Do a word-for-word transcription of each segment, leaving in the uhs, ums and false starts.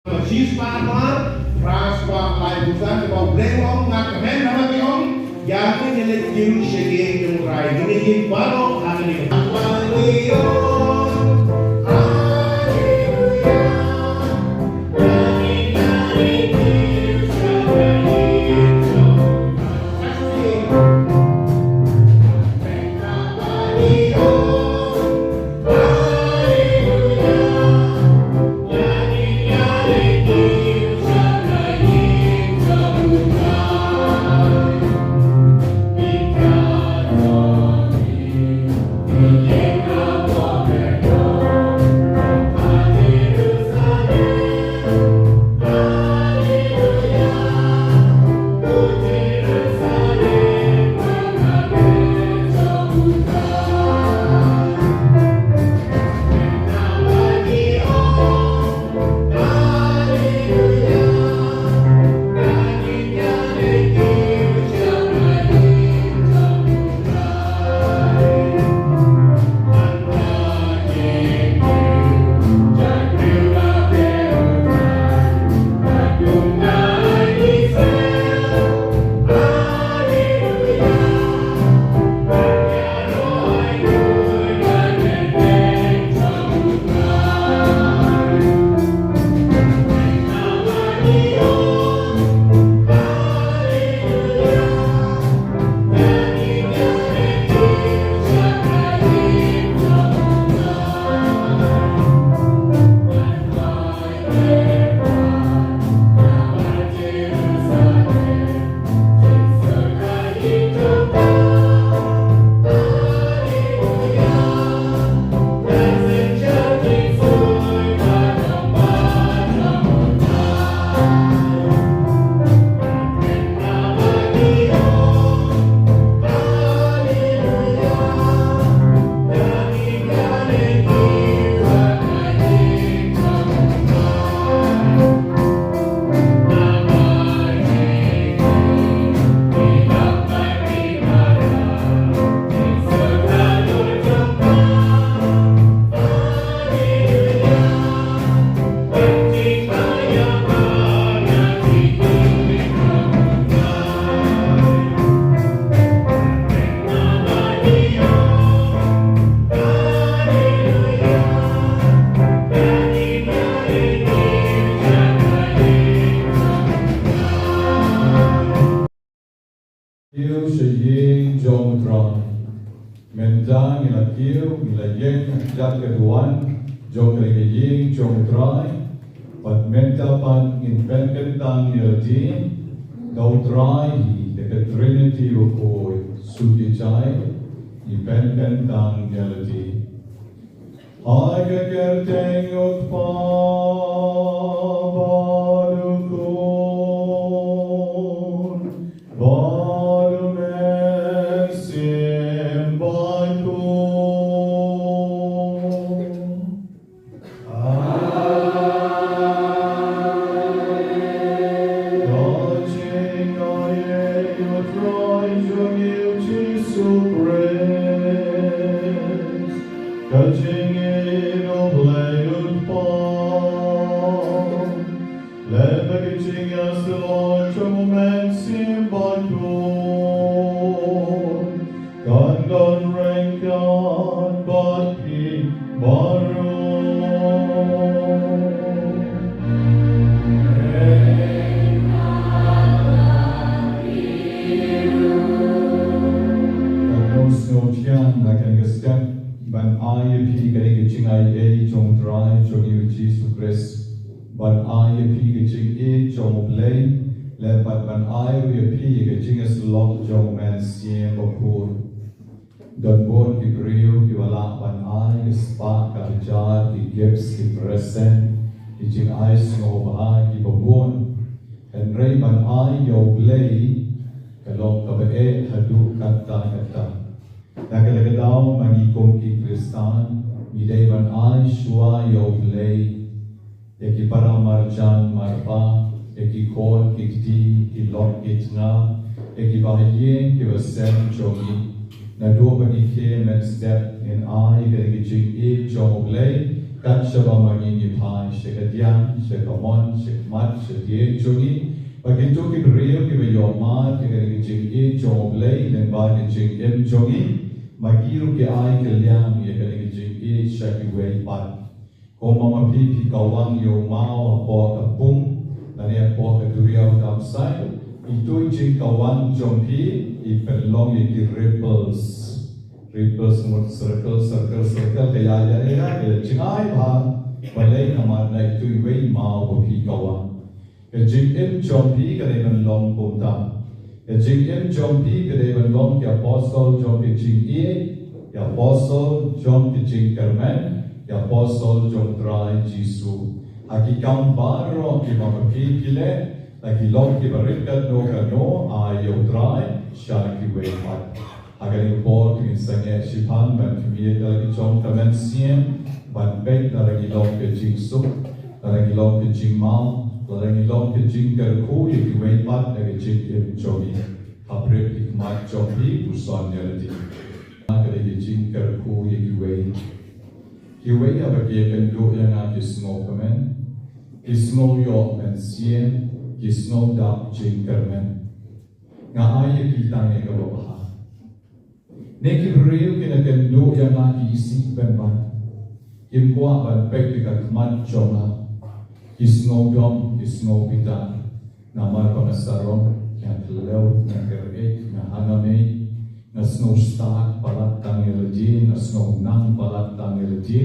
Shispah phra, phra spah laiphew san, kaba U Blei u ong, nga kmen ha ki ong, ïa kine ki leit kiew sha ïing jong U Trai, kine ki baroh ha kine. Kiew sha ïing jong U Trai. Mynta ngi la kiew, ngi la ïeng ha ka duwan jong ka ïing jong U Trai. Bad mynta pat ngin pynkyntang ïa lade da U Trai hi, da ka Trinity bakhuid, suk ïa U Trai, ngin pynkyntang ïa lade. Ha ka kyrteng U Kpa bad U Khun bad U Mynsiem Bakhuid. Amen. Ka jingaiei U Trai jong ngi U Jisu Khrist. Ka jingïeit U Blei U Kpa, lem bad ka jingïasyllok jong U Mynsiem Bakhuid, kan don ryngkat bad phi baroh. Amen. Katno sngewthiang na kane ka step ban ai ïa phi kane ka jingaiei jong U Trai jong ngi U Jisu Khrist, ban ai ïa phi ka jingïeit jong U Blei, lem bad ban ai ruh ïa phi ka jingïasyllok jong U Mynsiem Bakhuid. Don bun ki briew kiba lah ban ai ki spah, ki hajar, ki gifts, ki present, ki jingai sngewbha kiba bun. Hynrei ban ai ïa U Blei ka long kaba eh haduh katta katta. Na kata ka daw ma ngi kum ki Khristan ngi dei ban ai shuwa ïa U Blei, ïa ki para marjan marpa, ïa ki khun ki kti, ki lok ki tnga, ïa kiba ha ïing kiba sem jong ngi. Naduh ba ngi kiew mynstep ngin ai ïa ka jingïeit jong U Blei, Kat shaba ma ngi ngi phai sha ka diang, sha ka mon, sha khmat, sha ïing jong ngi, ba kito ki briew kiba ïohmad ïa kane ka jingïeit jong U Blei lyngba ka jingim jong ngi, ma ki ruh ki ai kylliang ïa kane ka jingïeit sha kiwei pat. Kumba ma phi phi kawang ïa u maw hapoh ka pung lane hapoh ka duriaw dam sai, ito i jingkawang jong phi i pynlong ïa ki ripples. Ripples mut circle, circle, circle, ka ïa ïa ïa ka jngai bha. Balei? Namar na ito iwei i maw ba phi kawang. Ka jingim jong phi ka dei ban long kumta. Ka jingim jong phi ka dei ban long ki apostol jong ka jingïeit, ki apostol jong ka jingkyrmen, ki apostol jong U Trai Jisu. Ha ki kam baroh kiba ma phi phi leh, la ki long kiba rit katno katno, ai ïa U Trai sha kiwei pat. Ha kane ka por to ngin sangeh shiphang ban khmih ïa la ki jong ka mynsiem, ban peit lada ngi long ka jingsuk, lada ngi long ka jingmaw, lada ngi long ka jingkyrkhu ïa kiwei pat ha ka jingim jong ngi. Hapdeng ki khmat jong phi puson ïa lade. Ka dei ka jingkyrkhu ïa kiwei. Kiwei haba ki ïakynduh ïa nga ki sngewkmen, ki sngew ïoh mynsiem, ki sngew dap jingkyrmen. Nga ai ïa ki tang ïa kaba bha. Ne ki briew ki la kynduh ïa nga ki isih pynban. Kim kwah ban peit ïa ka khmat jong nga. Ki sngew dom, ki sngew bitar. Namar ba nga sarong, nga khlem, nga kyrkieh, nga hangne, nga sngew stad palat tang ïa lade, nga sngew nang palat tang ïa lade.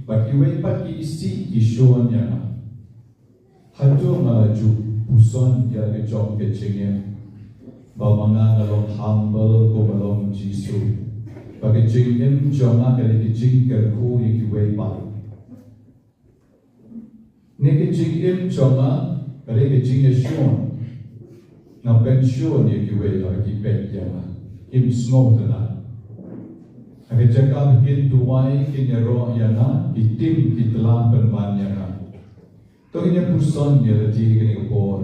Bad kiwei pat ki isih ki shun ïa nga. Hato nga la ju puson ïa ka jong ka jingim ba ma nga nga long humble kumba long Jisu? Ba ka jingim jong nga ka dei ka jingkyrkhu ïa kiwei pat. Ne ka jingim jong nga ka dei ka jingïashun. Nga pynshun ïa kiwei haba ki peit ïa nga. Kim sngewtynnat. Ha ka jaka ba kin duwai kin ïaroh ïa nga, ki tim ki tla pynban ïa nga. To ngin ïa puson ïa lade kane ka por.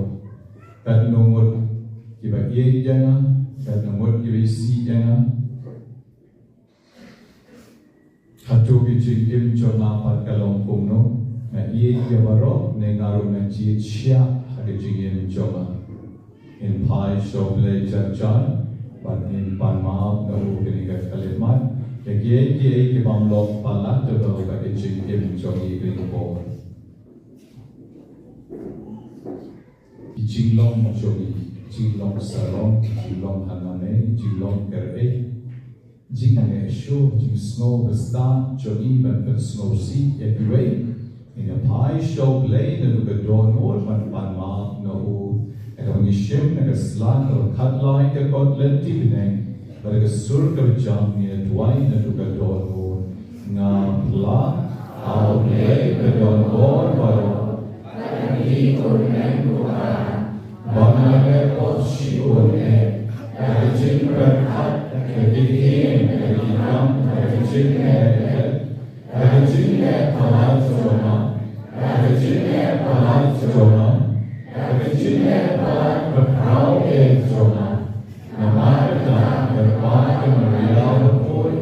Katno ngut kiba ïeit ïa nga, katno ngut kiba isih ïa nga. Hato ka jingim jong nga pat ka long kumno? Nga ïeit ïa baroh ne nga ruh nga jied shyiap ha ka jingim jong nga? Ngin phai sha U Blei jar jar bad ngin pan map na u kane ka khyllipmat ïa kiei kiei ki bym long palatable ha ka jingim jong ngi kane ka por. Ki jinglong jong ngi, jinglong sarong, jinglong hangne, jinglong kyrkieh, jingleh shuh, jingsngew ba stad jong ngi ban pynsngewsih ïa kiwei. Ngin ïa phai sha U Blei naduh ka dohnud ban pan map na u. Ïa kaba ngi shim na ka sla kaba khatlai ka kot lynti bneng. Bad ka sur kaba jam ngi ïa duwai naduh ka dohnud. Nga phla, A U Blei ba don bor baroh, bad ha phi un meng u Balang. Ba nga leh pop shibun eh, da ka jingpyrkhat, da ka jingim, da ka jingkam, da ka jingleh, da ka jingleh palat jong nga, da ka jingleh palat jong nga, da ka jingleh palat ba khraw eh jong nga. Namar kata, kyrpad ïa u Maria bakhuid,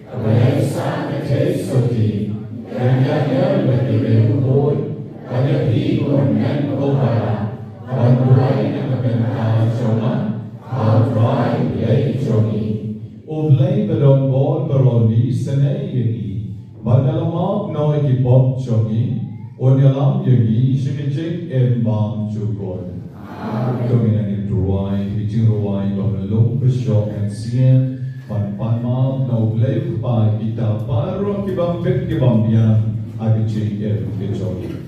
kaba ïaisah ka jingsotti, ïa ngi ïa ki briew bakhuid, bad ïa phi un meng u Balang, ban duwai na ka bynta jong nga ha U Trai Blei jong ngi. U Blei ba don bor baroh un isynei ïa ngi, bad un ïalam noh ïa ki pop jong ngi, un ïalam ïa ngi sha ka jingim bymjukut. To ngin ïa duwai, ki jingrwai ba mlung ba shoh mynsiem, ban pan map na U Blei U Kpa ïa kita baroh ki bym bit ki bym biang ha ka jingim ka jong ngi.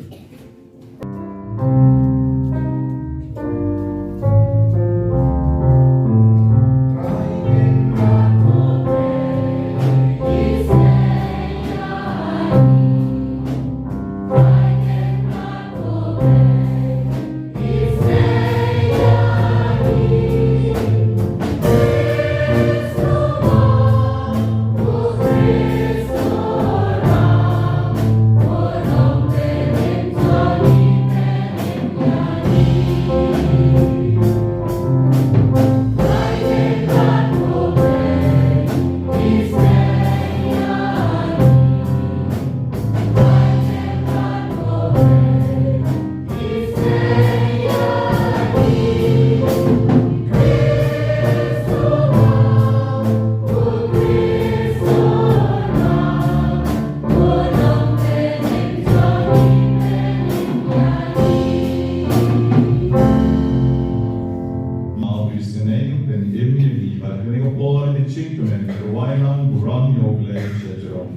Kmen ka rwai lang burom ïa U Blei sha jrong.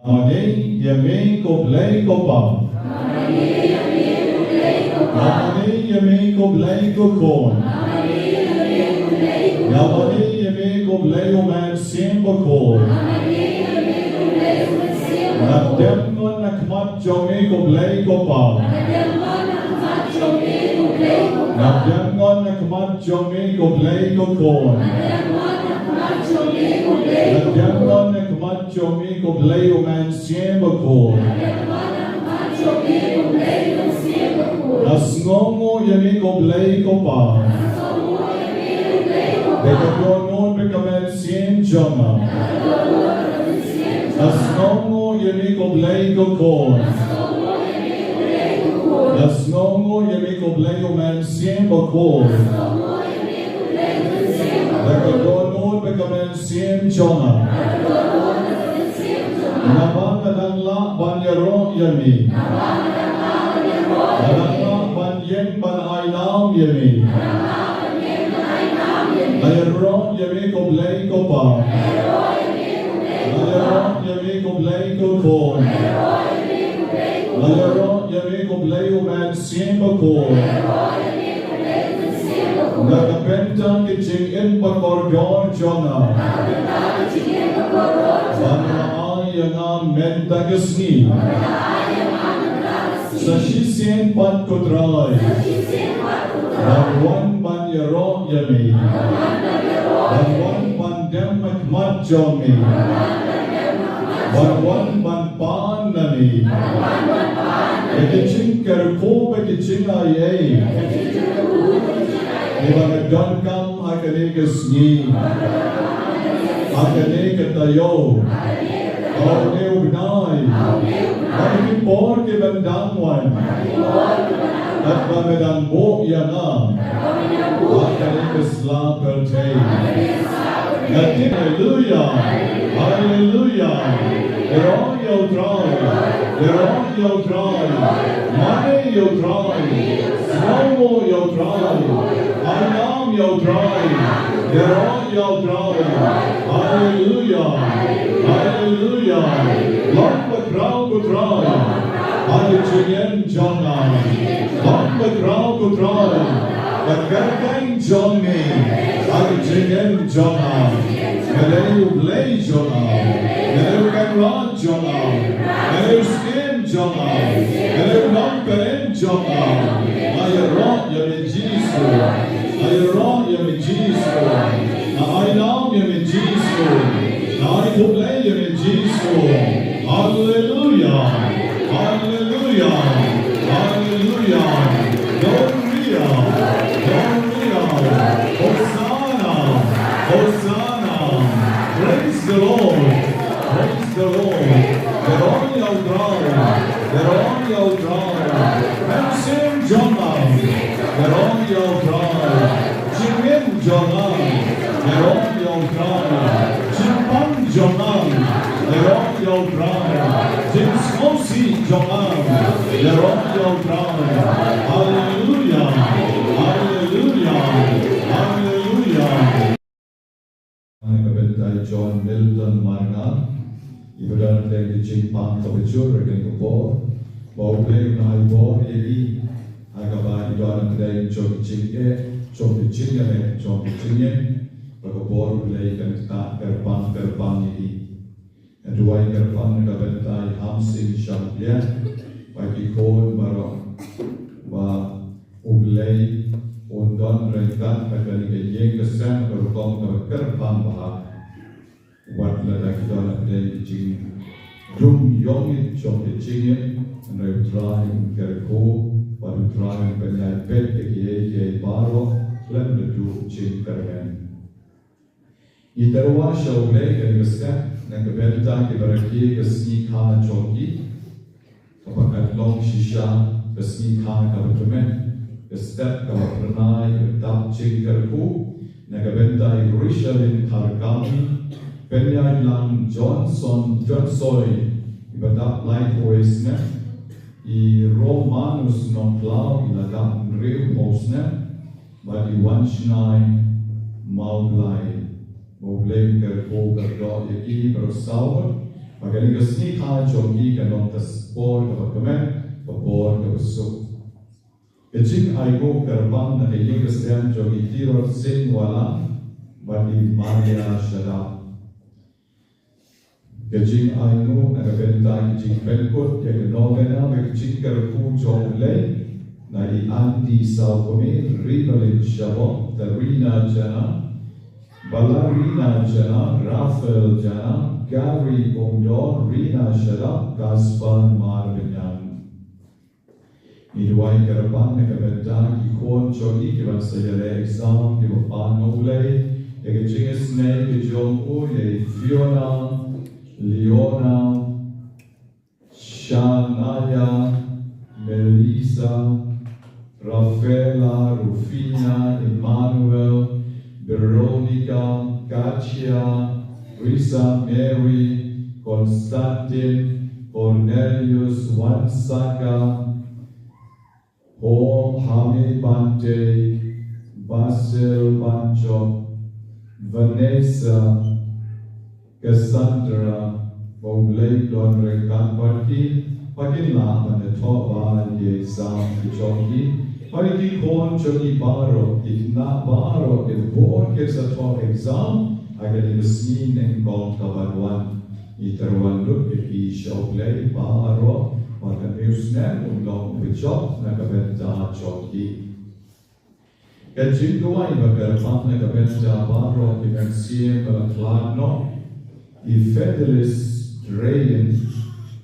Namar ïa me ko Blei ko Pa. Namar ïa me ko Blei ko Khun. Namar ïa me ko Blei U Mynsiem Bakhuid. Nga dem ngon na khmat jong me ko Blei ko Pa. Nga dem ngon na khmat jong me ko Blei ko Khun. Nga dem ngon na khmat jong me ko Blei U Mynsiem Bakhuid. Nga sngewnguh ïa me ko Blei ko Pa. Bad ka dohnud bad ka mynsiem jong nga. Nga sngewnguh ïa me ko Blei ko Khun. Nga sngewnguh ïa me ko Blei U Mynsiem Bakhuid. Bad ka dohnud bad ka mynsiem jong nga. Naba nga dang lah ban ïaroh ïa me. Nga dang lah ban ïeng ban ai nam ïa me. Nga ïaroh ïa me ko Blei ko Pa. Nga ïaroh ïa me ko Blei ko Khun. Nga ïaroh ïa me ko Blei U Mynsiem Bakhuid. Na ka bynta ka jingim ba kordor jong nga. Ba me la ai ïa nga mynta ka sngi. Sa shisien pat ko Trai. Ban wan ban ïaroh ïa me. Ban wan ban dem ha khmat jong me. Ïa ki jingkyrkhu bad ki jingaiei kiba nga donkam ha kane ka sngi. Ha kane ka taïew. Ha une u bnai. Ha ki por kiban dang wan. Katba me dang buh ïa nga ha kane ka sla pyrthei. Nga tip, haleluya, haleluya. Ïaroh ïa U Trai, ïaroh ïa U Trai. Mane ïa U Trai, sngewnguh ïa U Trai. Ainam ïa U Trai, ïaroh ïa U Trai. Haleluya, haleluya. Long bakhraw ko Trai ha ka jingim jong nga. Long bakhraw ko Trai ka kyrteng jong me ha ka jingim jong nga. Nga dei u Blei jong nga. Nga dei u Kynrad jong nga. Nga dei u Syiem jong nga. Nga dei u Nongpynim jong nga. Nga ïaroh ïa me Jisu. Nga ïaroh ïa me Jisu. Nga ainam ïa me Jisu. Nga ai khublei ïa me Jisu. Haleluya. Haleluya. Haleluya. Gloria. Gloria. Hosanna. Hosanna. Praise the Lord. Praise the Lord. Ïaroh ïa U Trai. Ïaroh ïa U Trai. Mynsiem jong nga. Ïaroh ïa U Trai. Jingim jong nga. Ïaroh ïa U Trai. Jingpang jong nga. Ïaroh ïa U Trai. Jingsngewsih jong nga. Ïaroh ïa U Trai. Haleluya. Haleluya. Haleluya. Na ka bynta i John Milton Marngar, i ba don ha ka jingpang kaba jur ha kane ka por, ba U Blei un ai bor ïa i, ha kaba i don ha ka jingeh, jong ka jingïaleh, jong ka jingim, ba ka bor U Blei kan ktah kyrpang kyrpang ïa i. Nga duwai kyrpang na ka bynta i Hamsing Shangliang bad ki khun baroh, ba U Blei un don ryngkat bad kane ka ïing ka sem ka rukom kaba kyrpang bha. Wat lada ki don ha ka jingdum ïongit jong ka jingim, hynrei U Trai un kyrkhu bad U Trai un pynïaid beit ïa kiei kiei baroh khlem da duh jingkyrmen. Ngi tyrwa sha U Blei kane ka step na ka bynta kiba rakhe ka sngi kha jong ki, kaba ka long shisha ka sngi kha kaba tymmen, ka step kaba phyrnai, ka dap jingkyrkhu na ka bynta i Rishalin Kharkam, Pynïaid Lang Johnson Johnson, iba dap laiphew snem, i Romanus Nongkhlaw, i la dap hynriewphew snem, bad i Wanshngaiñ Mawblai. Ba U Blei un kyrkhu kyrdoh ïa ki baroh saw, ba kane ka sngi kha jong ki kan long ka por kaba kmen, ka por kaba suk. Ka jingainguh kyrpang na ka ïing ka sem jong i Tirot Singh Wala bad i Maria Shadap. Ka jingainguh na ka bynta ki jingpynkut ïa ka novena bad ka jingkyrkhu jong U Blei na i Andy Sawkmie, Rivalin Shabong, Tarina Jana, Balarina Jana, Raphael Jana, Gary Umdor, Rina Shadap, Gaspar Marbaniang. Ngi duwai kyrpang na ka bynta ki khun jong ngi kiban sa ïaleh exam, kiba pan na U Blei ïa ka jingisynei ka jong u, ïa i Fiona, Leona, Shania, Melissa, Rafaela, Rufina, Emmanuel, Veronica, Katia, Risa, Mary, Constantine, Cornelius, Wansaka, Paul, Hami Bante, Basil Banchok, Vanessa, Cassandra, ba U Blei don ryngkat bad ki, ba kin lah ban ïathoh bha ïa ki exam ki jong ki. Bad ïa ki khun jong ngi baroh, ki khynnah baroh, ki bun ki sa thoh exam ha kane ka sngi nyngkong kaban wan. Ngi tyrwa lut ïa ki sha U Blei baroh, ba kane u snem un long uba jop na ka bynta jong ki. Ka jingduwai ba kyrpang na ka bynta baroh ki mynsiem ba la khlad noh, i Fidelis Drayen,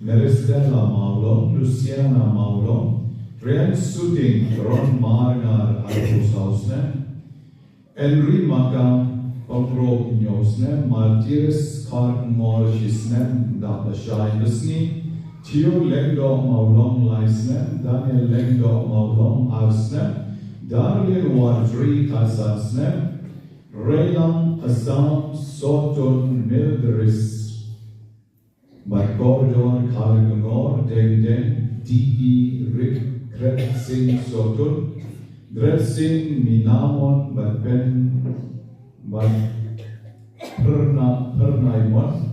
Maristella Mawlong, Luciana Mawlong, Rian Suting, Ron Marngar, arphew saw snem, Henry Makam, pynruk hynñiew snem, Martyrs Kharkongor, shi snem, dap lashai ka sngi, Theo Lyngdoh Mawlong, lai snem, Daniel Lyngdoh Mawlong, ar snem, Darlene Wardri, khatsan snem, Reilang Assam, Sotun Mildris, bad Kordor Kharkongor, Dengdeng, Diki, Rik, Kret Singh Sotun, Dret Singh Minamon, bad Pen, bad Perna, Pernaimon,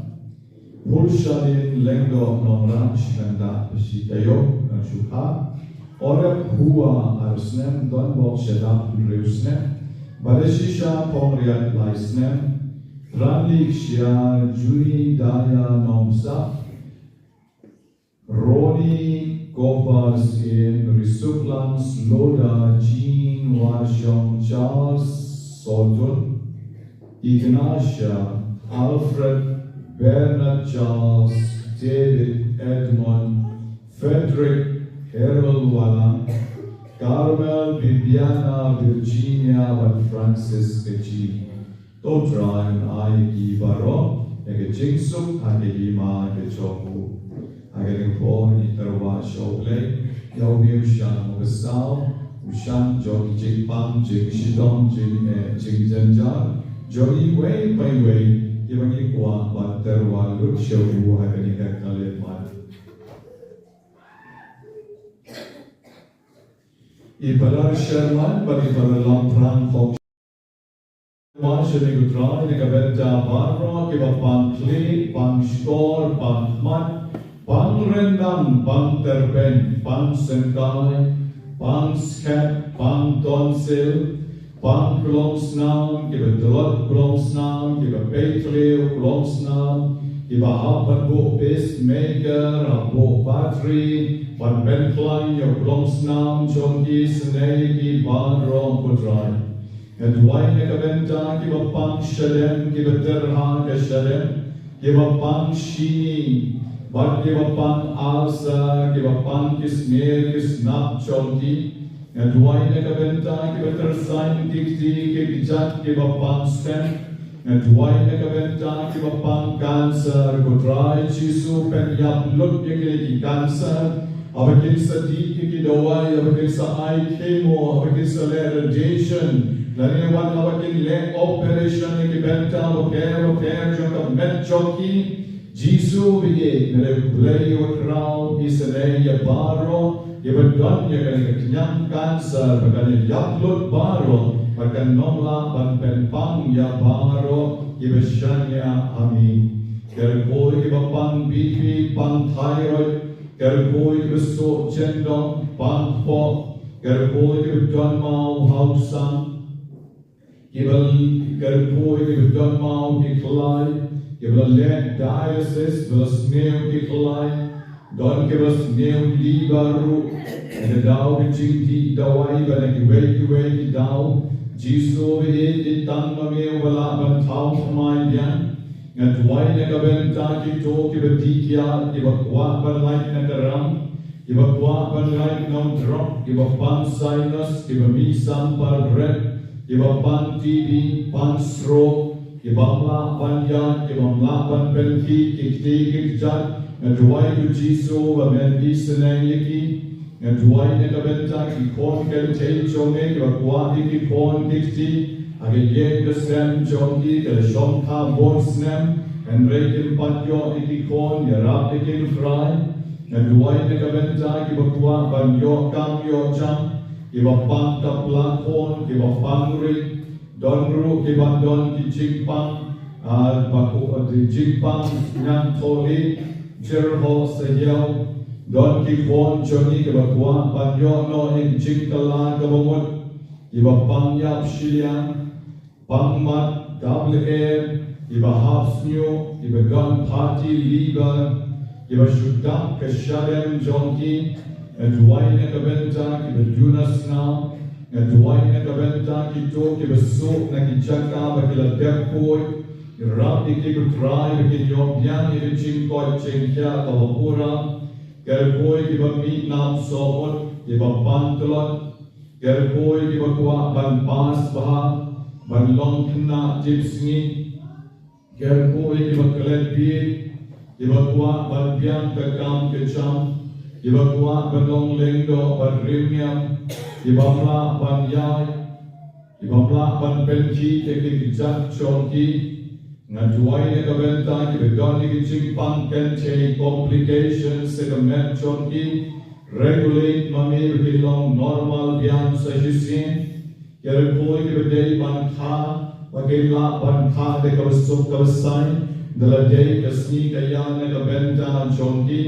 Pulshalin Lyngdoh Nongrang, Shmenda, Pashitayo, Nangshukha, Orep Hua, ar snem, Donbok Shadap, hynriew snem, Badashisha Pongriat, lai snem, Ranli Kshiar, Juni Daya Nongsa, Roni Kopas in Risuklang Sloda, Jean Warshong, Charles Sotun, Ignatia, Alfred, Bernard Charles, David Edmond, Frederick, Errol Walang, Carmel, Bibiana, Virginia, bad Francis Keji. To Trai un ai ïa ki baroh ïa ka jingsuk ha ka hima ka jong u. Ha kane ka por ngi tyrwa sha U Blei, ïa u mih u shang u basaw, u shang jong ki jingpang, jingshitom, jing, eh, jingjynjar jong iwei pa iwei kiba ngi kwah ban tyrwa lut sha u ha kane ka khyllipmat. I para sherman bad i para longthrang khong Sherman sha U Trai na ka bynta baroh kiba pang khlieh, pang shkor, pang khmat, pang ryndang, pang tyrpeng, pang syngkai, pang skhem, pang tonsil, pang klong snam, kiba tlot klong snam, kiba peit thliew klong snam, kiba hap ban buh pacemaker, hap buh battery, ban pynkhlaiñ ïa u klong snam jong ki isynei ïa ki baroh ko Trai. Nga duwai na ka bynta kiba pang shadem, kiba tyrha ka shadem, kiba pang shini, bad kiba pang ulcer, kiba pang ki smier ki snap jong ki. Nga duwai na ka bynta kiba tyrsaiñ ki kti ki kjat, kiba pang stent. Nga duwai na ka bynta kiba pang cancer, ko Trai Jisu pynïap lut ïa kine ki cancer. Haba kin sa dih ïa ki dawai, haba kin sa ai chemo, haba kin sa leh radiation, lane wat haba kin leh operation ïa ki bynta bapher bapher jong ka met jong ki. Jisu ba ïeit, nga dei U Blei uba khraw, isynei ïa baroh kiba don ïa kane ka khñiang cancer, ba kan ïap lut baroh, ba kan ym lah ban pynpang ïa baroh kiba shaniah ha mi. Kyrkhu ïa kiba pang B P, pang thyroid, kyrkhu ïa kiba suh jyndong, pang kpoh, kyrkhu ïa kiba don maw ha u sam, kiba, kyrkhu ïa kiba don maw ki khlai, kiba la leh dialysis, ba la sniew ki khlai, don kiba la sniew liver ruh, na ka daw ka jingdih dawai bad na kiwei kiwei ki daw. Jisu ba ïeit, ïeit tang ma me uba lah ban thaw thymmai biang. Nga duwai na ka bynta kito kiba dih kiad, kiba kwah ban lait na ka ram, kiba kwah ban lait na u drok, kiba pang sinus, kiba mih sam par bret, kiba pang T B, pang stroke, kiba ym lah ban ïaid, kiba ym lah ban pynkhih ki kti ki kjat. Nga duwai ko Jisu ba men isynei ïa ki. Nga duwai na ka bynta ki khun kynthei jong me kiba kwah ïa ki khun ki kti. Ha ka ïing ka sem jong ki ka la shongkha bun snem, hynrei kim pat ïoh ïa ki khun, ïarap ïa ki ko Trai. Nga duwai na ka bynta kiba kwah ban ïoh kam ïoh jam, kiba pang ka pla khun, kiba pang rit, don ruh kiba don ki jingpang, ah, ba ko, ah, ki jingpang ñiangthohlieh, jyrhoh sahiaw, don ki khun jong ngi kiba kwah ban ïoh noh ïa ka jingkylla kaba mut, kiba pang ïap shiliang, pang mat, dap lyer, kiba hap sniew, kiba don fatty liver, kiba shu dap ka shadem jong ki. Nga duwai na ka bynta kiba duna snam, nga duwai na ka bynta kito kiba suh na ki jaka ba ki la dep poi, Ngi ïarap ïa ki, ko Trai, ba kin ïoh biang ïa ka jingkoit jingkhiah kaba pura. Kyrkhu ïa kiba mih nam sohmut, kiba pan tlot. Kyrkhu ïa kiba kwah ban pass bha, ban long khynnah tipsngi. Kyrkhu ïa kiba klet bieit, kiba kwah ban biang ka kam ka jam, kiba kwah ban long lyngdoh bad riewniam, kiba lah ban ïaid, kiba lah ban pynkhih ïa ki kjat jong ki. Nga duwai na ka bynta kiba don ïa ki jingpang kynthei, complications, ïa ka met jong ki. Regulate ma me ba kin long normal biang sa shisien. Kyrkhu ïa kiba dei ban kha, ba kin lah ban kha da kaba suk kaba sai, da la dei ka sngi ka ïa na ka bynta jong ki.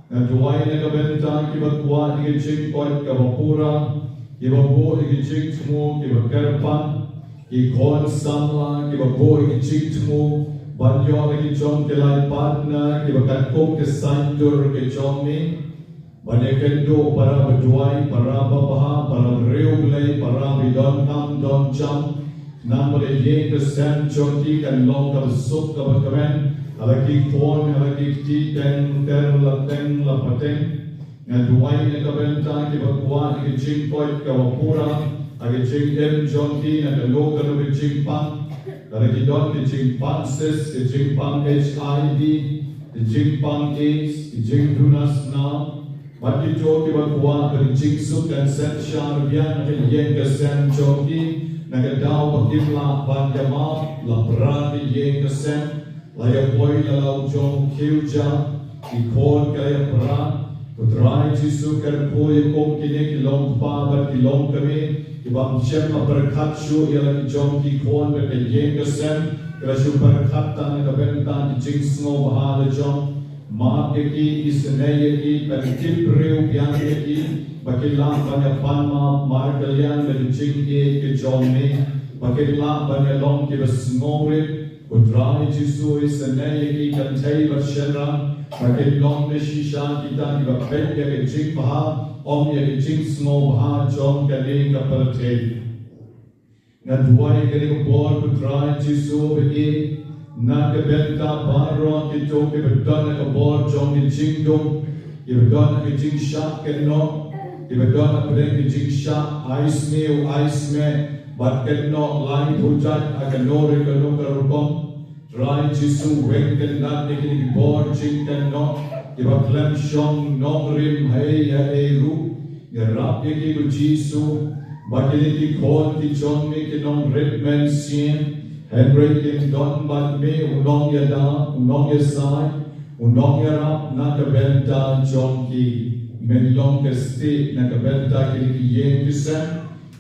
Nga duwai na ka bynta kiba kwah ïa ka jingkoit kaba pura, kiba buh ïa ka jingthmu, kiba kyrpang, ki khun samla, kiba buh ïa ka jingthmu, ban ïoh ïa ki jong ki life partner, kiba katkum ka saiñdur ka jong me. Ban ïakynduh para ba duwai, para ba bha, para briew Blei, para ba donkam donjam. Namar ba ka ïing ka sem jong ki kan long kaba suk kaba kmen. Ha la ki khun, ha la ki kti, teng ter la teng la pateng. Nga duwai na ka bynta kiba kwah ïa ka jingkoit kaba pura ha ka jingim jong ki, na kano kano ka jingpang. Lada ki don ka jingpang cyst, ka jingpang H I V, ka jingpang AIDS, ka jingduna snam. Bad kito kiba kwah ba ka jingsuk kan synshar biang ha ka ïing ka sem jong ki, na ka daw ba kim lah ban ïamap, la pra ka ïing ka sem, la ïa poi la la u jong u khiew ja, ki khun ki la ïa pra. Ko Trai Jisu, kyrkhu ïa kum kine ki long kpa bad ki long kmie, ki bym shym la pyrkhat shuh ïa la ki jong ki khun bad ka ïing ka sem, ki la shu pyrkhat tang na ka bynta ki jingsngewbha la jong. Map ïa ki, isynei ïa ki, pyntip briew biang ïa ki, ba kin lah ban ïa pan map markylliang da ka jingïeit ka jong me, ba kin lah ban ïa long kiba sngewrit. Ko Trai Jisu, isynei ïa ki kynthei bad shynrang, ba kin long na shisha kita kiba peit ïa ka jingbha, ym ïa ka jingsngewbha jong kane ka pyrthei. Nga duwai ïa kane ka por, ko Trai Jisu, ba ïeit na ka bynta baroh kito kiba don ha ka bor jong ka jingdum, kiba don ha ka jingshah kynnoh, kiba don ha pdeng ka jingshah ai sniew ai smeh bad kynnoh lai phew jait ha kano re kano ka rukom. Trai Jisu, weng kyndat ïa kine ki bor jingkynnoh kiba khlem shong nongrim ha ei ha ei ruh. Ïarap ïa ki, ko Jisu, ba kine ki khun ki jong me kin nongrit mynsiem, hynrei kin don bad me u nongïada, u nongïasaid, u nongïarap na ka bynta jong ki. Men long ka stieh na ka bynta kine ki ïing ki sem.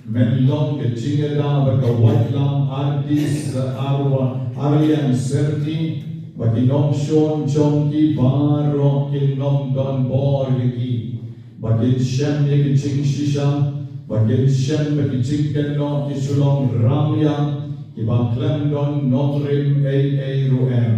Men long ka jingïada bad ka waitlam artist, arwa, arliang syrti, ba ki nongshun jong ki baroh kin nongdon bor ïa ki. Ba kin shem ïa ki jingshisha, ba kin shem ba ki jingkynnoh ki shu long ramliang, kiba khlem don nongrim ei ei ruh em.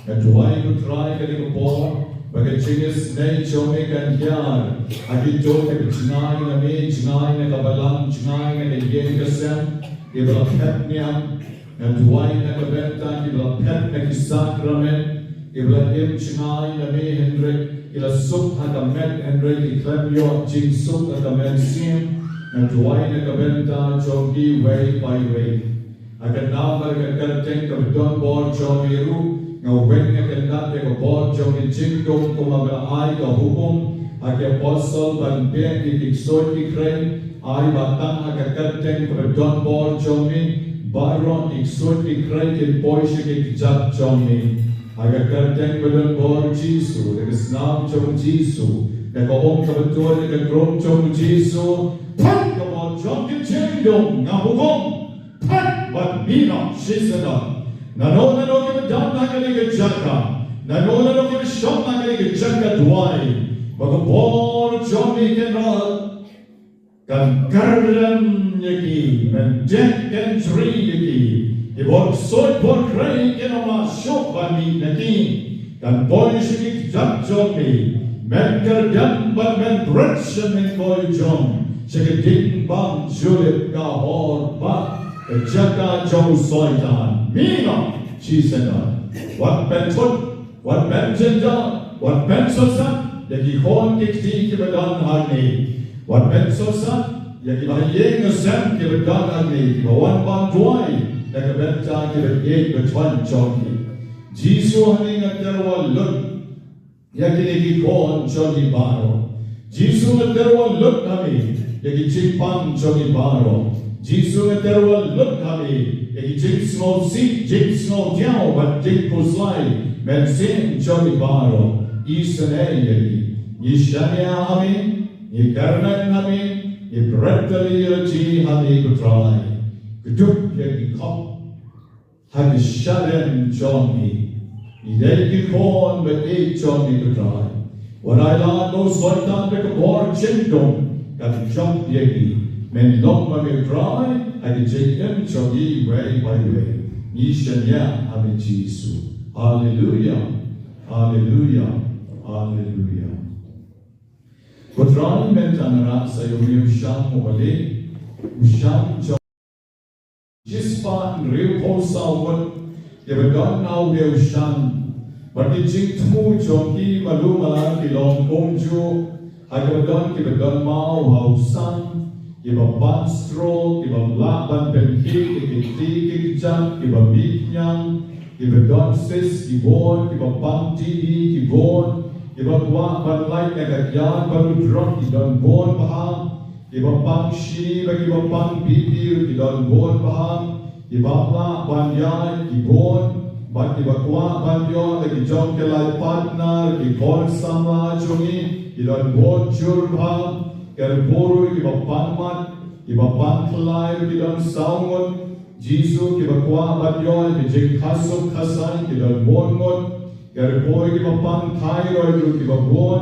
Nga duwai, ko Trai, kane ka por, ba ka jingisynei jong me kan hiar ha kito kiba jngai na me, jngai na ka balang, jngai na ka ïing ka sem, kiba la phet niam. Nga duwai na ka bynta kiba la phet na ki sakramen, kiba la im jngai na me hynrei ki la suk ha ka met hynrei ki khlem ïoh jingsuk ha ka mynsiem. Nga duwai na ka bynta jong kiwei pa iwei. Ha ka nam bad ka kyrteng kaba don bor jong me ruh, nga weng, nga kyndat ïa ka bor jong ka jingdum kumba me la ai ka hukum ha ki apostol ban beh ïa ki ksuid ki khrei. Ai ba tang ha ka kyrteng kaba don bor jong me baroh ki ksuid ki khrei kin poi sha ki kjat jong me. Ha ka kyrteng ba don bor Jisu, da ka snam jong Jisu, da ka um kaba tuid, da ka krum jong Jisu, phet ka bor jong ka jingdum, nga hukum. Phet bad mih noh shisyndon. Nano nano kiba dap ha kane ka jaka, nano nano kiba shong ha kane ka jaka duwai ba ka bor jong me kan rah, kan kyrdem ïa ki, kan deh kan jri ïa ki. Ki bor ksuid bor khrei kin ym lah shuh ban mih na ki. Kan poi sha ki kjat jong me, men kyrdem bad men bret sha mynkoi jong, sha ka ding bam julip ka hor bad ka jaka jong u Soitan. Mih noh, Shi syndon. Wat pyntut, wat pynjynjar, wat pynsngewsih ïa ki khun ki kti kiba don hangne. Wat pynsngewsih ïa kiba ïeng ïaseng kiba don hangne, kiba wan ban duwai na ka bynta kiba ïeit ba wan jong ki. Jisu, hangne nga tyrwa lut ïa kine ki khun jong ngi baroh. Jisu, nga tyrwa lut ha me ïa ki jingpang jong ngi baroh. Jisu, nga tyrwa lut ha me ïa ki jingsngewsih, jingsngewdiaw bad jingpyrshah mynsiem jong ngi baroh. Isynei ïa ngi. Ngi shaniah ha me, ngi kyrmen ha me, ngi pyrthei ïa ngi ha me, ko Trai. Kdup ïa ngi khop ha ki shadem jong ngi. Ngi dei ki khun ba ïeit jong ngi, ko Trai. Wat ai lad ba u Soitan bad ka bor jingdum kan jop ïa ngi. Men long ma me, Trai, ha ki jingim jong ngi iwei pa iwei. Ngi shaniah ha me, Jisu. Haleluia. Haleluia. Haleluia. Ko Trai, mynta nga rah sa ïa une u shang uba leh, u shang jong shispah hynriewphew saw ngut kiba don ha une u shang. Bad ki jingthmu jong ki malu mala ki long kumjuh, ha kaba don kiba don maw ha u sang, kiba pang stroke, kiba lah ban pynkhiah ïa ki kti ki kjat, kiba mih pniang, kiba don cyst ki bun, kiba pang T B ki bun, kiba kwah ban lait na ka ïar bad u drok ki don bun bha. Kiba pang shi bad kiba pang B P ruh ki don bun bha. Kiba lah ban ïaid ki bun, bad kiba kwah ban ïoh da ki jong ki lai partner, ki khun samla jong ngi ki don bun jur bha. Kyrkhu ruh kiba pang mat, kiba pang khlai ruh ki don saw ngut. Jisu, kiba kwah ban ïoh ïa ki jingkhasuk khasaiñ ki don bun ngut. Kyrkhu ïa kiba pang thyroid ruh kiba bun.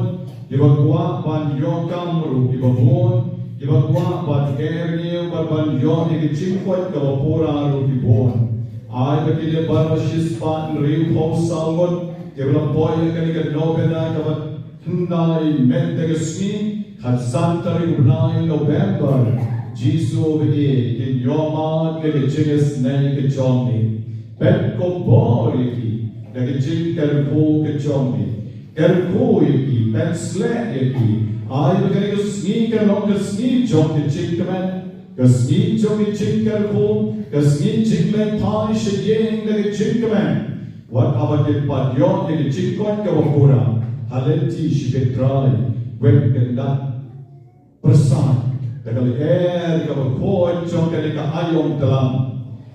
Kiba kwah ban ïoh kam ruh kiba bun. Kiba kwah ban ïeh ñiew bad ban ïoh ïa ki jingkoit kaba pura ruh ki bun. Ai ba kine baroh shispah hynriewphew saw ngut kiba la poi ïa kane ka novena kaba hyndai mynta ka sngi, khatsan tarik u bnai November, Jisu ba ïeit, kin ïoh mad ïa ka jingisynei ka jong me. Pynkupbor ïa ki da ka jingkyrkhu ka jong me. Kyrkhu ïa ki, pynsleh ïa ki. Ai ba kane ka sngi kan long ka sngi jong ka jingkmen. Ka sngi jong ka jingkyrkhu, ka sngi jingmihpat sha ïing da ka jingkmen. Wat haba kin pat ïoh ïa ka jingkoit kaba pura ha lynti shibit Trai, wen kyndat. Pyrshang da ka lyer kaba khuid jong kane ka aïom tlang,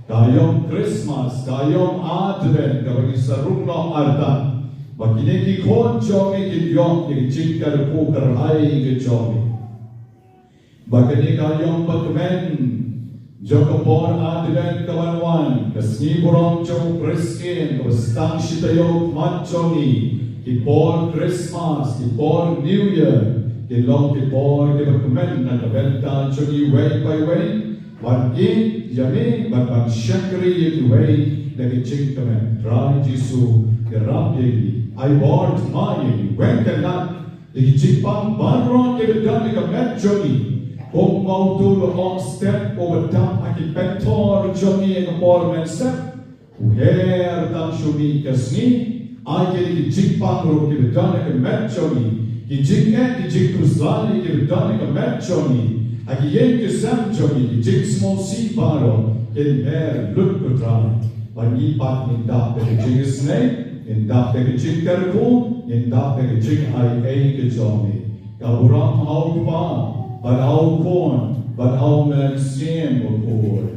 ka aïom Christmas, ka aïom Advent kaba ngi sa rung noh artat. Ba kine ki khun jong me kin ïoh ïa ka jingkyrkhu kyrhai ka jong me. Ba kane ka aïom ba kmen jong ka por Advent ka ban wan, ka sngi burom jong u Khrist kaba sdang shi taïew khmat jong ngi, ki por Christmas, ki por New Year, ki long ki por kiba kmen na ka bynta jong ngi iwei pa iwei, ban ïeit ïa me bad ban shakri ïa kiwei da ki jingkmen. Trai Jisu, ïarap ïa ngi, ai bor thymmai ïa ngi, wen kyndat ïa ki jingpang baroh kiba don ha ka met jong ngi. Kumba uto u la ong, step uba dap ha ki pynthor jong ngi ha ka por mynstep u her tang sha u mih ka sngi. Ai kine ki jingpang ruh kiba don ha ka met jong ngi, ki jingeh ki jingkhuslai kiba don ha ka met jong ngi, ha ki ïing ki sem jong ngi, ki jingsngewsih baroh kin her lut, ko Trai. Ba ngi pat ngin dap da ka jingisynei, ngin dap da ka jingkyrkhu, ngin dap da ka jingaiei ka jong me. Ka burom ha u Kpa bad ha u Khun bad ha u Mynsiem Bakhuid.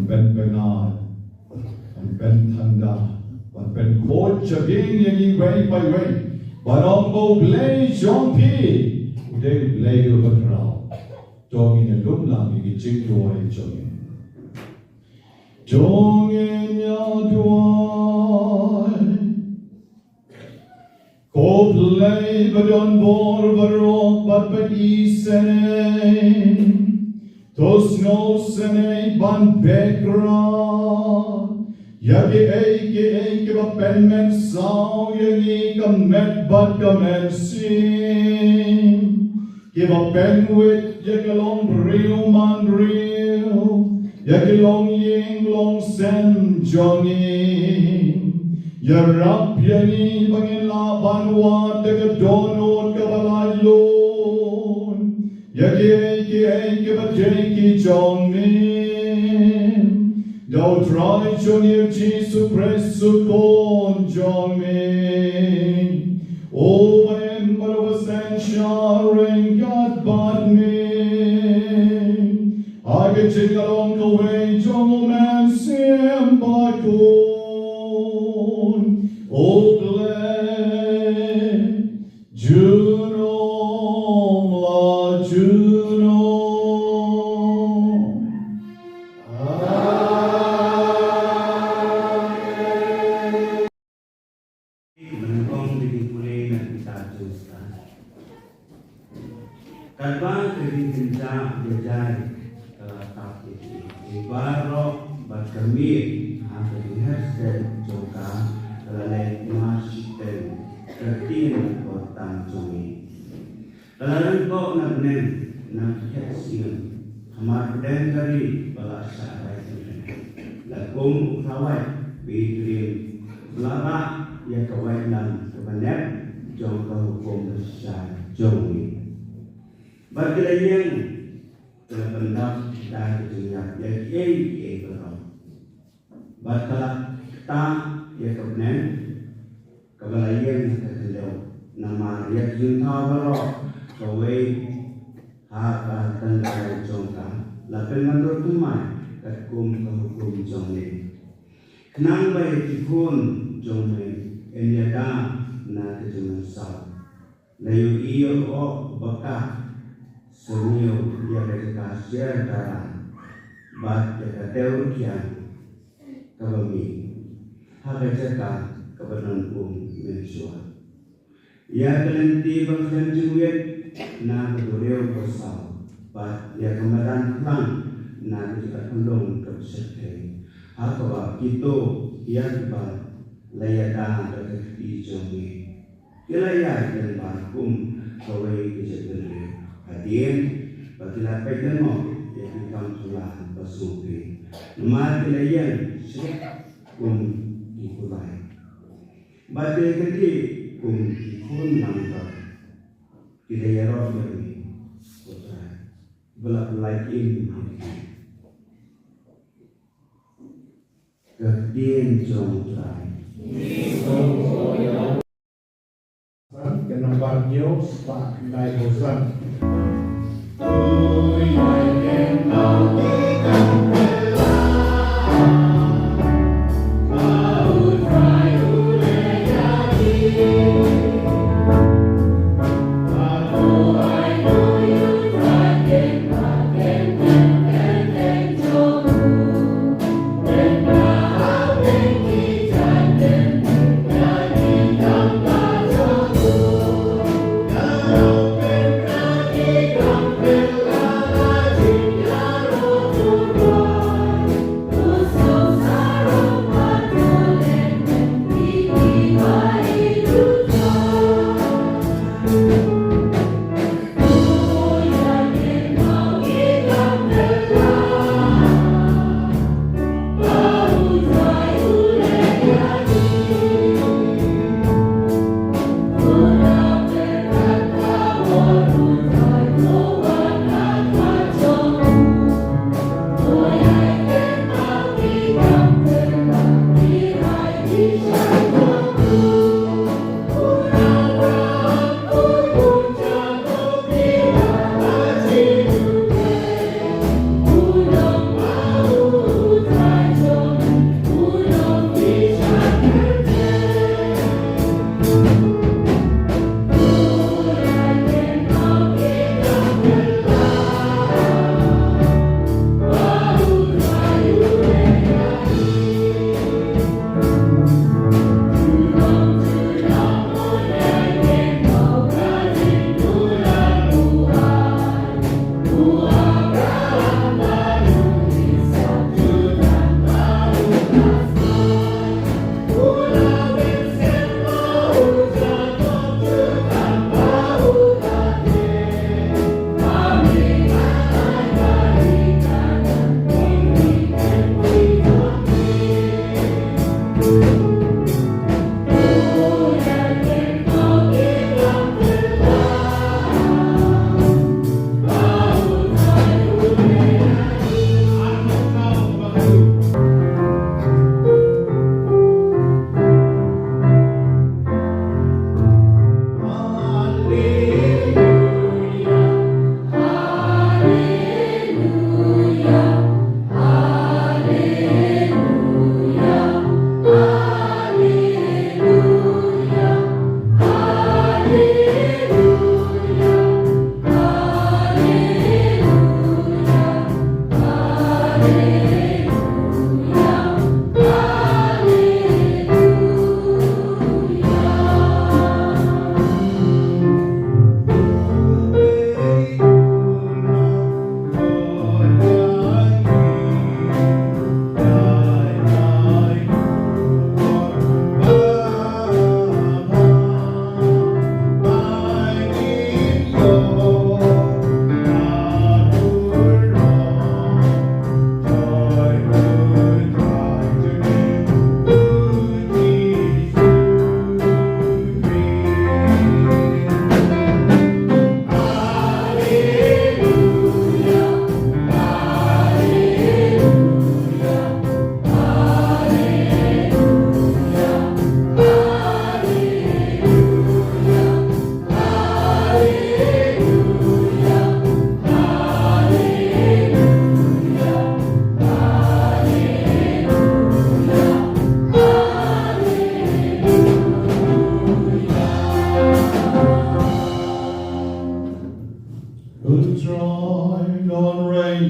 Ban pynbna, ban pynthanda, ban pynkhuid sha phi ïa ngi wei pa wei. Ban ong ba U Blei jong phi u dei U Blei uba khraw. To ngin ïa lum lang ïa ki jingduwai jong ngi. To ngin ïa duwai. Ko Blei ba don bor baroh bad ba isynei, to sngewsynei ban beh kyrpad ïa kiei kiei kiba pynmynsaw ïa ngi ka met bad ka mynsiem. Kiba pynwit ïa ki longbriew manbriew, ïa ki longïing longsem jong ngi. Ïarap ïa ngi ba ngin lah ban wad da ka dohnud kaba laitluid ïa kiei kiei kiba dei ki jong me. Da U Trai jong ngi U Jisu Khrist U Khun jong me. Uba im bad uba synshar ryngkat bad me ha ka jingïalong kawei jong U Mynsiem Bakhuid, U Blei junom la junom. Amen. Nyngkong to ngin pule na ka kitab Jingstad. Katba ka jingkynjah jai ka la tap ïa ki, ki baroh bad ka miet ha ka jinghersed jong ka ka la leit mar shiteng ka ktien bor tam jong ngi. Ka la lyngkhuh na bneng na ka khet sien, ha mar pdeng ka ri ba la shah rai. La kum u khlawait ba itriem, ba la rah ïa ka waitlam kaba nep jong ka hukum bashisha jong ngi. Bad ka la ïeng, ka la pyndap da ka jingïap ïa kiei kiei baroh. Bad ka la ktah ïa ka bneng kaba la ïeng ha ka khyndew, namar ïa ka jingthaw baroh kawei ha ka tynrai jong ka. la pynmyndur thymmai katkum ka hukum jong me, khnang ba ïa ki khun jong me yn ïada na ka jingmynsaw. La ïohi ïa u ok uba kah, sngewthuh ïa ka jaka sher dara bad ïa ka tew rkhiang kaba mih ha ka jaka kaba don um mynshuwa. Ïa ka lynti ba khlem jingwiat na ka duriaw basaw bad ïa ka madan phlang na ka jaka pynlong kaba shyrkhei, ha kaba kito ïa kiba la ïada da ka kti jong me ki la ïaid lyngba kum kawei ka jaitbynriew, hadien ba ki la peit lyngkot ïa ki kam phylla ba sngewthuh, namar ki la ïeng shrek kum ki kulai. Bad te ka dei kum ki khun langbrot ki la ïaroh ïa me, ko Trai, ba la pynlait im ïa ki. Ka ktien jong U Trai. Ka nambar hynñiew spah khyndai phew san.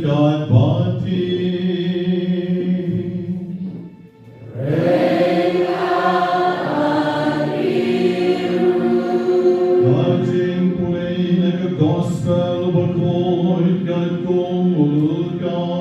Ïaid bad phi. Ka jingpule na ka Gospel bakhuid katkum u Lukas.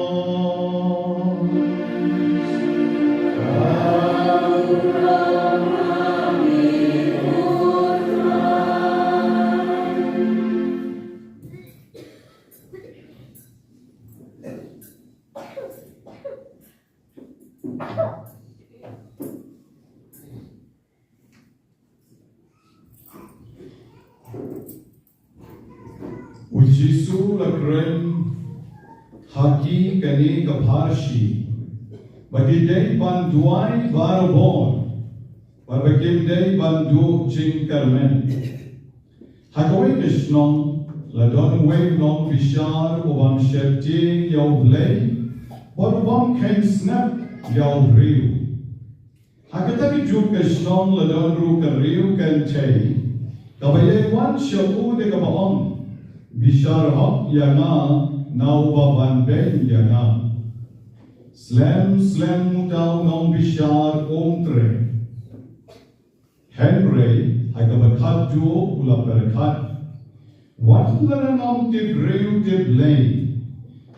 U Jisu u la kren ha ki kane ka pharshi, ba ki dei ban duwai barabor, bad ba kim dei ban duh jingkyrmen. Ha kawei ka shnong, la don uwei u nongbishar u bym sheptieng ïa U Blei, bad u bym kheiñ sngap ïa u briew. Ha kata ka juk ka shnong la don ruh ka riew kynthei, kaba ïai wan sha u da kaba ong, Bishar hok ïa nga na uba wan beiñ ïa nga. Slem slem uta u nongbishar um treh. Hynrei ha kaba khatduh u la pyrkhat, wat lada ngam tip briew tip Blei,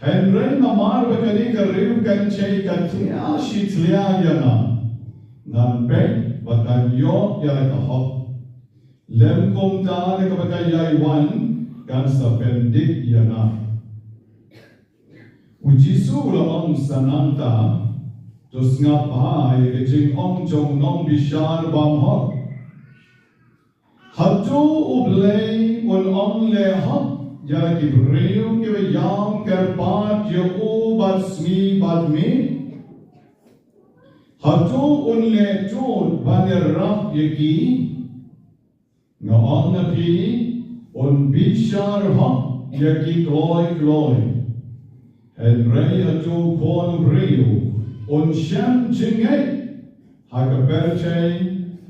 hynrei namar ba kane ka riew kynthei ka tlia shi tlia ïa nga, ngan peit ba kan ïoh ïa la ka hok. Lym kumta da kaba ka ïai wan kan sa pyndit ïa nga. U Jisu u la ong sa nangta, to sngap bha ïa ka jingong jong u nongbishar bymhok. Hato U Blei un ong lehok ïa ki briew kiba ïam kyrpad ïa u bad sngi bad miet? Hato un leh tud ban ïarap ïa ki? Nga ong ïa phi, un bishar hok ïa ki kloi kloi. Hynrei hato u Khun u briew un shem jingngeit ha ka pyrthei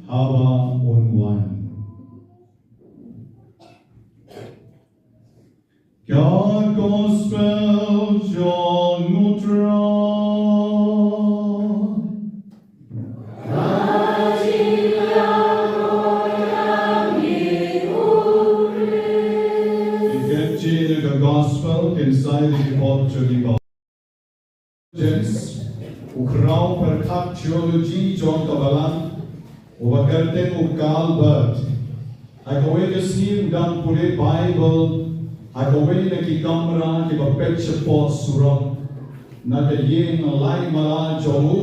haba un wan? Ka Gospel jong u Trai. Ki ktien ka Gospel kin sa ïa ki pop jong i ba. James, u khraw pyrkhat theology jong ka balang, uba kyrteng u Karl Barth, ha kawei ka sngi u dang pule Baibl ha kawei na ki kamra kiba peit shapoh surok. Na ka ïing lai mala jong u,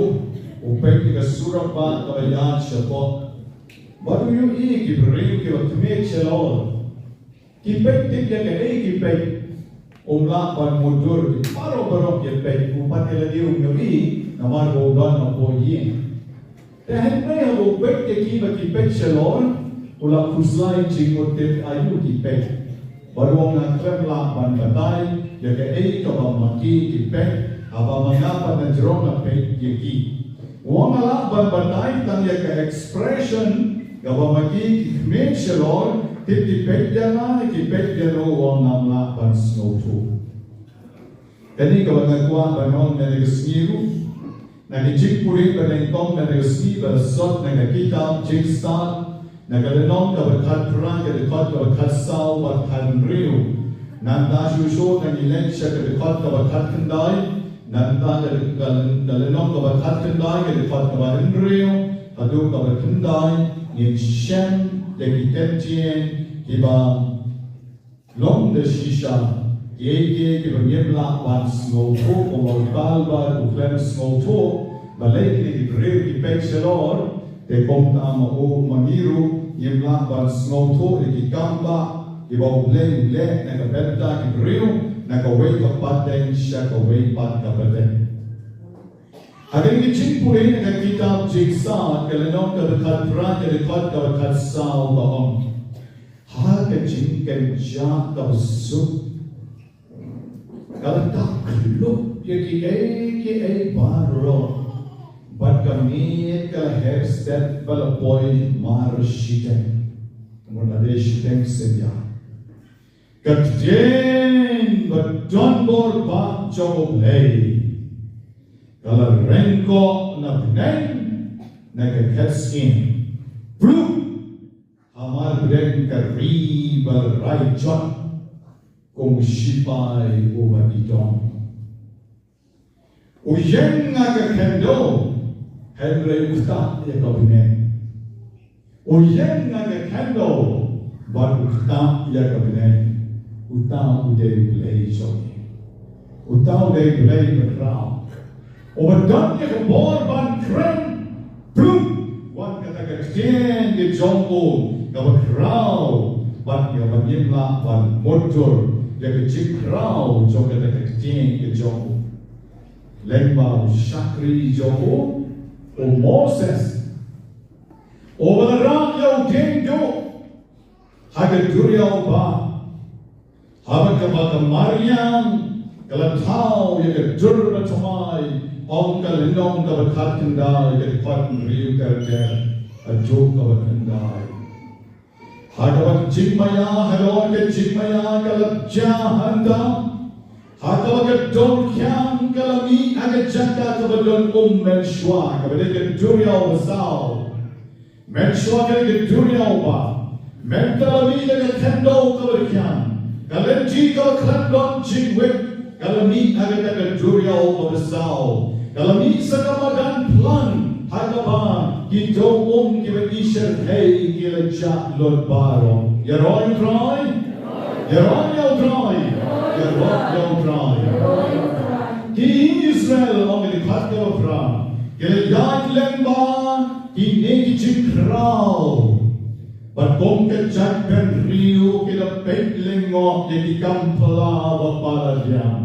u peit ïa ka surok bah kaba ïaid shapoh. Bad u ïohi ïa ki briew kiba khmih shalor. Ki peit tip ïa kaei ki peit. Um lah ban mutdur, ki baroh baroh ki peit. U pat ïa lade um ïohi namar ba u don hapoh ïing. Te hynrei haba u peit ïa ki ba ki peit shalor, u la khuslai jingmut tip aïu ki peit. Bad u ong, nga khlem lah ban batai ïa kaei kaba ma ki ki peit haba ma nga pat nga jrong nga peit ïa ki. U ong, nga lah ban batai tang ïa ka expression kaba ma ki ki khmih shalor, tip ki peit ïa nga ne ki peit ïa no, u ong, ngam lah ban sngewthuh. Kane kaba nga kwah ban ong mynne ka sngi ruh. Na ki jingpule ba nyngkong mynne ka sngi ba la sot na ka kitab Jingstad, na ka lynnong kaba khatphra, ka dkhot kaba khatsaw bad khathynriew. Nangta shuh shuh ngi leit sha ka dkhot kaba khatkhyndai, nangta ka, ka, ka lynnong kaba khatkhyndai, ka dkhot kaba hynriew haduh kaba khyndai, ngin shem ïa ki ktien kiba long da shisha, kiei kiei kiba ngim lah ban sngewthuh, kumba u Karl Barth u khlem sngewthuh, balei kine ki briew ki peit shalor, te kumta ma u ma ngi ruh ngim lah ban sngewthuh ïa ki kam bah kiba U Blei u leh na ka bynta ki briew, na kawei ka pateng sha kawei pat ka pateng. Ha kane ka jingpule na ka kitab Jingstad, ka lynnong kaba khatphra, ka dkhot kaba khatsaw ka ong. Ha ka jingkynjah kaba suk, ka la tap khluk ïa kiei kiei baroh, bad ka miet ka la heh stet bad la poi mar shiteng. Kumno la dei shiteng seh ïa ka ktien Ba don bor ba jong U Blei ka la rengkoh na bneng na ka khet sien. Plung ha mar bneng ka ri ba la rai jot kum u shipai uba Idom. U ïeng ha ka khyndew hynrei u ktah ïa ka bneng. U ïeng ha ka khyndew bad u ktah ïa ka bneng. Uta u dei U Blei jong ngi. Uta u dei U Blei ba khraw. Uba don ïa ka bor ban kren. Plung wan kata ka ktien ka jong u kaba khraw bad ïa ban ïeng lah ban mutdur ïa ka jingkhraw jong kata ka ktien ka jong u. Lyngba u shakri jong u, u Moses, uba la rah ïa u dieng duh ha ka duriaw Bah. Haba kaba ka mariang ka la thaw ïa ka dur bathymmai, ong ka lynnong kaba khatkhyndai ka dkhot hynriew ter ter haduh kaba khyndai. Ha kaba ka jingmaïa halor ka jingmaïa ka la jia hangta. Ha kaba ka dor khiang ka la mih ha ka jaka kaba don um mynshuwa kaba dei ka duriaw basaw. Mynshuwa ka dei ka duriaw Bah. Mynta la mih na ka khyndew kaba dei khiang. Ka lynti kaba khlem don jingwit ka la mih ha kata ka duriaw kaba saw. Ka la mih sa ka madan phlang ha kaba ki dong um kiba Israel ki la jah lut baroh. Ïaroh ïa U Trai. Ïaroh ïa U Trai. Ïaroh ïa U Trai. Ki Israel ong ki dkhot kaba phra ki la ïaid lyngba kine ki jingkhraw. Bad kum ka jaitbynriew ki la peit lyngngoh ïa ki kam phylla ba palat ïam.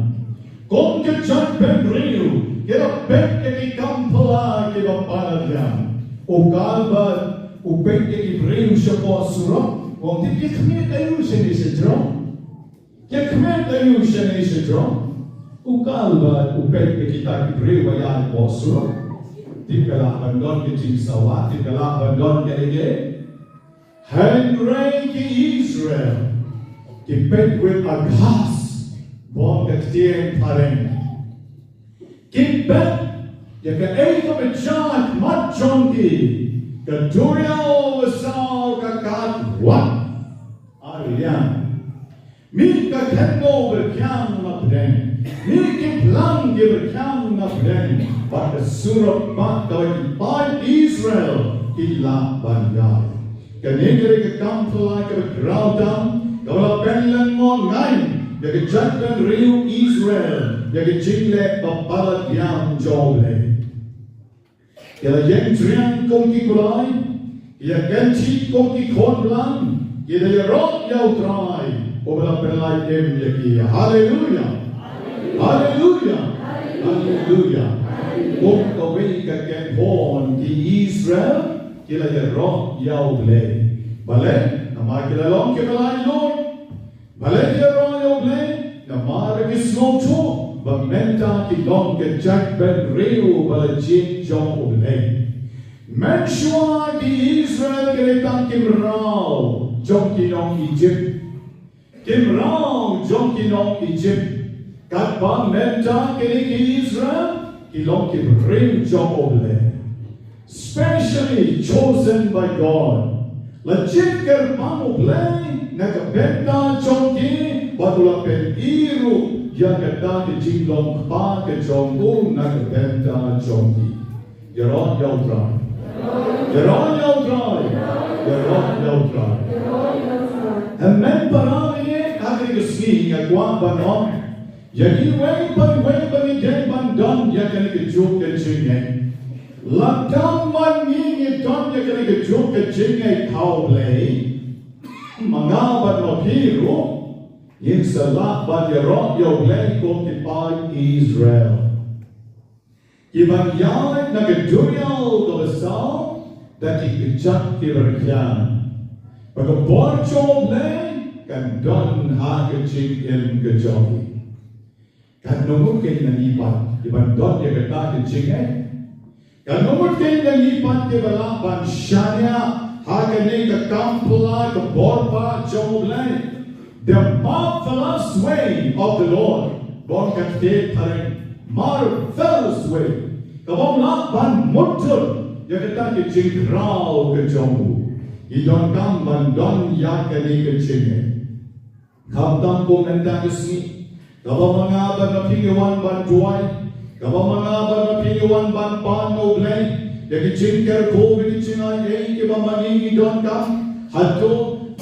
Kum ka jaitbynriew ki la peit ïa ki kam phylla kiba palat ïam. U Kalbat u peit ïa ki briew shapoh surok, u ong, tip ki khmied aïu shane shajrong? Ki khmied aïu shane shajrong? U Kalbat u peit ïa kita ki briew ba ïaid hapoh surok. Tip ka lah ban don ka jingsawa, tip ka lah ban don ka ïa. Hynrei ki Israel ki peit wit aghas bad ka ktien phareng. Ki peit ïa kaei kaba jia ha khmat jong ki, ka duriaw basaw ka kat wat ar liang. Mih ka khyndew ba rkhiang na pdeng. Mih ki phlang ki ba rkhiang na pdeng. Bad ka surok ba kaba ki paid Israel ki lah ban ïaid. Kane ka dei ka kam phylla kaba khraw tam kaba la pynlyngngoh ngai da ka jaitbynriew Israel ïa ka jingleh ba palat ïam jong U Blei. Ki la ïeng jriang kum ki kulai, ki la ïeng jriang kum ki khun blang, ki la ïaroh ïa U Trai uba la pynlait im ïa ki. Haleluya. Haleluya. Haleluya. Kum kawei ka kynhun ki Israel ki la ïaroh ïa U Blei. Balei? Namar ki la long kiba laitluid. Balei ki ïaroh ïa U Blei? Namar ki sngewthuh ba mynta ki long ka jaitbynriew ba la jied jong U Blei. Mynshuwa ki Israel ki dei tang ki mraw jong ki nong Ijipt. Ki mraw jong ki nong Ijipt. Katba mynta kine ki Israel ki long ki briew jong U Blei. Specially chosen by God. La jied kyrpang U Blei na ka bynta jong ki, bad u la pyni ruh ïa kata ka jinglong kpa ka jong u na ka bynta jong ki. Ïaroh ïa U Trai. Ïaroh ïa U Trai. Ïaroh ïa U Trai. Amen. Para ngi ha kane ka sngi nga kwah ban ong ïa kiwei pa kiwei ba ngi dei ban don ïa kane ka juk ka jingngeit. Lada ma ngi ngi don ïa kane ka juk ka jingngeit ha U Blei, ma nga bad ma phi ruh ngin sa lah ban ïaroh ïa U Blei kum ki paid Israel. Ki ban ïaid na ka duriaw kaba saw da ki kjat kiba rkhiang. Bad ka bor jong U Blei kan don ha ka jingim ka jong ki. Katno ngut kein na ngi pat ki ban don ïa kata ka jingngeit? Katno ngut kein na ngi pat ki ba lah ban shaniah ha kane ka kam phylla ka bor ba jong U Blei? The marvelous way of the Lord. Bong ka te pareng marvelous way. Ka bong la ban mutul ya kata ki jingkraw ka jong u. I don kam ban don ya kane ka jingeh. Khamtam kum mynta ka sngi. Kaba ma nga bad ma phi ngi wan ban duwai. Kaba ma nga bad ma phi ngi wan ban pan na U Blei. Ya ki jingkyrkhu bad ki jingai ei kiba ma ngi ngi don kam. Hato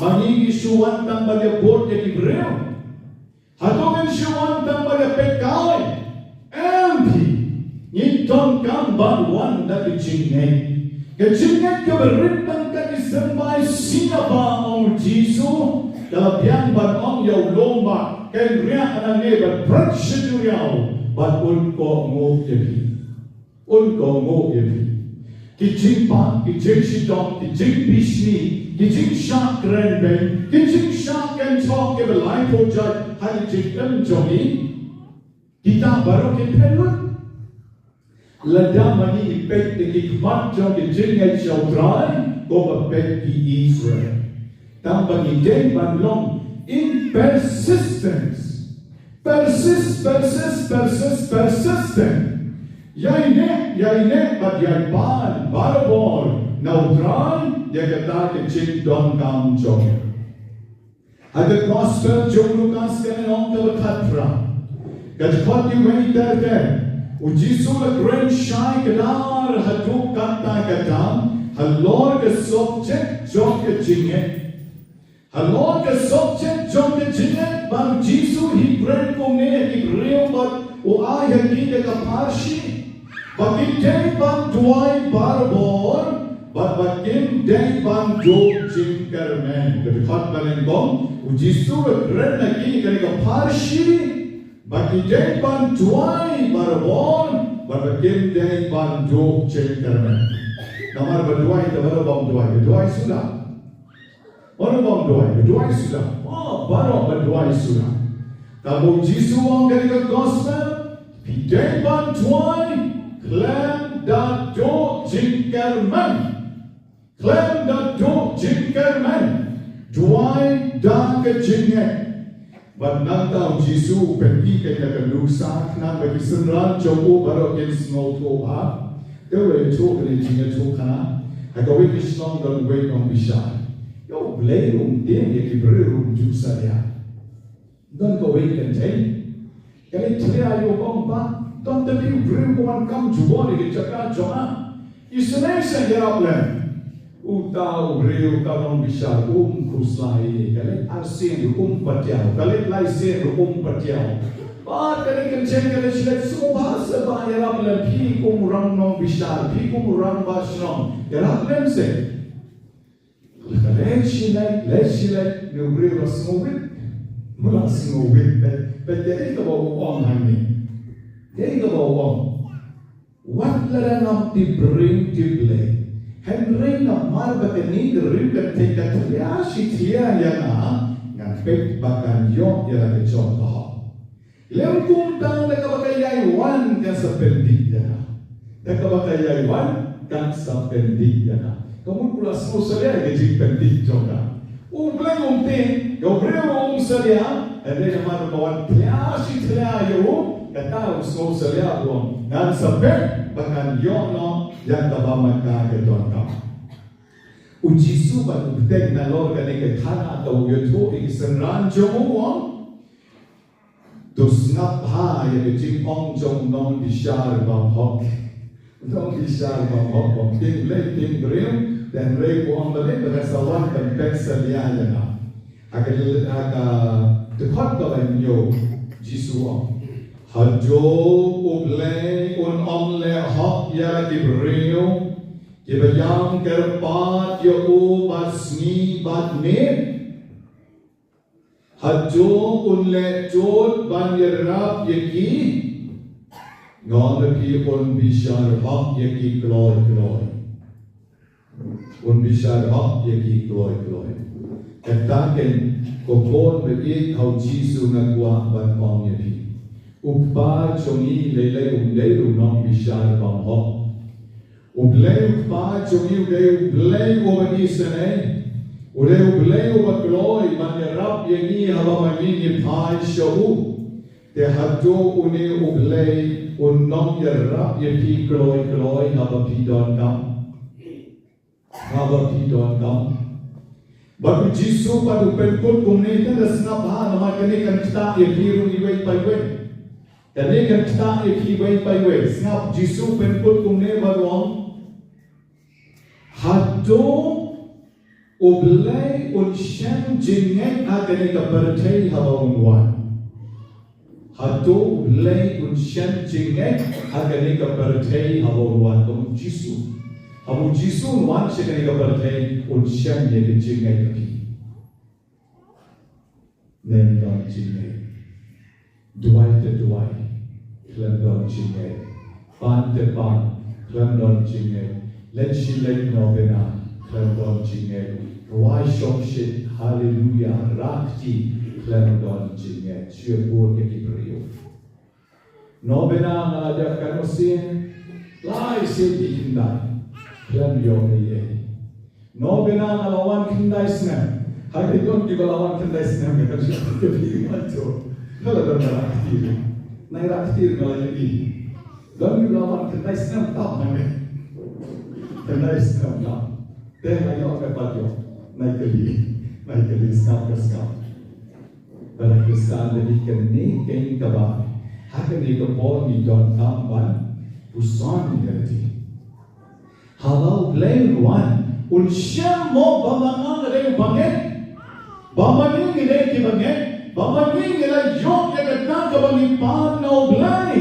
ma ngi ngi shu wan tang ban ïa bud ya ki briew. Hato ngin shu wan tang ban ïa peit kai. Em phi, ngi don kam ban wan da ka jingngeit. Ka jingngeit kaba rit tang ka i symbai sngewbha ong Jisu, ka la biang ban ong ïa u lum ba, kan riah nangne bad pret sha duriaw, bad un kohnguh ïa phi. Un kohnguh ïa phi. Ki jingpang, ki jingshitom, ki jingbishni, ki jingshah kren beiñ, ki jingshah kynthok kiba laiphew jait ha ki jingim jong ngi. Kita baroh kin phet lut. Lada ma ngi peit da ki khmat jong ki jingngeit sha U Trai, kumba peit ki Israel. Tang ba ngi dei ban long in persistence. Persist, persist, persist, persistent. Ïai neh, ïai neh bad ïai pan barabor na U Trai ïa kata ka jingdonkam jong ngi. Ha ka gospel jong u Lukas ka lynnong kaba khatphra, ka dkhot kaba wei ter ter, u Jisu u la kren shai kdar haduh katta katta halor ka subject jong ka jingngeit. Halor ka subject jong ka jingngeit ba u Jisu u kren kumne ha ki briew bad u ai ha ki da ka pharshi. Ba ki dei ban duwai barabor, bad ba kim dei ban duh jingkyrmen. Ka dkhot ba nyngkong, u Jisu u kren ha ki da ka pharshi, ba ki dei ban duwai barabor, bad ba kim dei ban duh jingkyrmen. Namar ba duwai, te baroh ban duwai, ba duwai suda. Baroh ban duwai, ba duwai suda. Oh, baroh ba duwai suda. Kaba u Jisu u ong ha ka gospel, phi dei ban duwai khlem da duh jingkyrmen. Khlem da duh jingkyrmen. Duwai da ka jingngeit. Bad nangta u Jisu u pynmih ïa ka nuksa khnang ba ki synran jong u baroh kin sngewthuh bha. Te u la ïathuh kane ka jingïathuhkhana ha kawei ka shnong, don uwei u nongbishar. Ïa U Blei um tieng, ïa ki briew ruh um ju salia. Don kawei ka kynthei ka leit thlia ïa u kong, ba don tang uwei u briew uba wan kam jubor ïa ka jaka jong nga. Isynei seh, ïarap lem. Uta u briew, uta u nongbishar um khuslai, ka leit arsien ruh um pat ïoh, ka leit laisien ruh um pat ïoh. Bad kane ka kynthei ka leit shlei, sngewbha seh, ba ïarap lem, phi kum u rangbah nongbishar, phi kum u rangbah shnong, ïarap lem seh. Ka leit shlei, leit shlei, ne u briew u la sngewwit. U la sngewwit, peit, peit kaei kaba u ong hangne. Kaei kaba u ong. Wat lada ngam tip briew tip Blei, hynrei namar ba kane ka briew ka thlia shi thlia ïa nga, ngan peit ba kan ïoh ïa la ka jong ka hok. Lem kumta da kaba ka ïai wan kan sa pyndih ïa nga. Da kaba ka ïai wan kan sa pyndih ïa nga. Ka mut u la sngewsalia ïa ka jingpyndih jong ka. U Blei um tieng, ïa u briew um salia, hynrei namar ba wan thlia shi thlia ïa u, kata u sngewsalia, u ong, ngan sa peit ba kan ïoh noh ïa kaba ma ka ka donkam. U Jisu ban u bteng nalor kane ka khana, uta u ïathuh ïa ki synran jong u, u ong, to sngap bha ïa ka jingong jong u nongbishar bymhok. U nongbishar bymhok, bym tieng Blei tieng briew, hynrei u ong balei ba ka sa wan ban pynsalia ïa nga. Ha ka, ha ka dkhot kaba hynñiew, Jisu u ong, haduh U Blei un ym leh hok ïa la ki briew kiba ïam kyrpad ïa u bad sngi bad miet. Haduh un leh jot ban ïarap ïa ki. Nga ong ïa phi, un bishar hok ïa ki kloi kloi. Un bishar hok ïa ki kloi kloi. Kata kein ko khun ba ïeit ha u Jisu, nga kwah ban ong ïa phi, u Kpa jong ngi lei lei um dei u nongbishar bymhok. U Blei u Kpa jong ngi u dei U Blei uba isynei. U dei U Blei uba kloi ban ïarap ïa ngi haba ma ngi ngi phai sha u. Te hato une U Blei un nang ïarap ïa phi kloi kloi haba phi donkam? Haba phi donkam? Bad U Jisu pat u pynkut kumne, tang da sngap bha namar kane kan ktah ïa phi ruh iwei pa iwei. Kane kan ktah ïa phi iwei pa iwei. Sngap, Jisu pynkut kumne bad u ong, hato U Blei un shem jingngeit ha kane ka pyrthei haba un wan? Hato U Blei un shem jingngeit ha kane ka pyrthei haba un wan? Kum U Jisu, haba U Jisu un wan sha kane ka pyrthei, un shem ïa ka jingngeit ha phi? Nym don jingngeit. Duwai te duwai, khlem don jingngeit. Pan te pan, khlem don jingngeit. Leit shi leit, nobena, khlem don jingngeit. Rwai shongshit, haleluya, rah kti, khlem don jingngeit. Shu ïa bud ïa ki briew. Nobena nga la dep katno sien, lai sien ki khyndai, khlem ïoh ei ei. Nobena nga la wan khyndai snem. Ha ki don kiba la wan khyndai snem, ka don shuh ka phi ma to. Ka la don rah kti. Nai rah kti nga la ïohi. Don kiba la wan khyndai snem tap ma ngi. Khyndai snem tap. Te nga ïoh ka pat ïoh. Nai kylli. Nai kylli, sngap ka sngap. Para Khristan, da dei kane kane kaba ha kane ka por ngi donkam ban puson ïa lade. Haba U Blei un wan, un shem mo ba ma nga nga dei u bangeit, ba ma ngi ngi dei ki bangeit, ba ma ngi ngi la ïoh ïa kata kaba ngi pan na U Blei.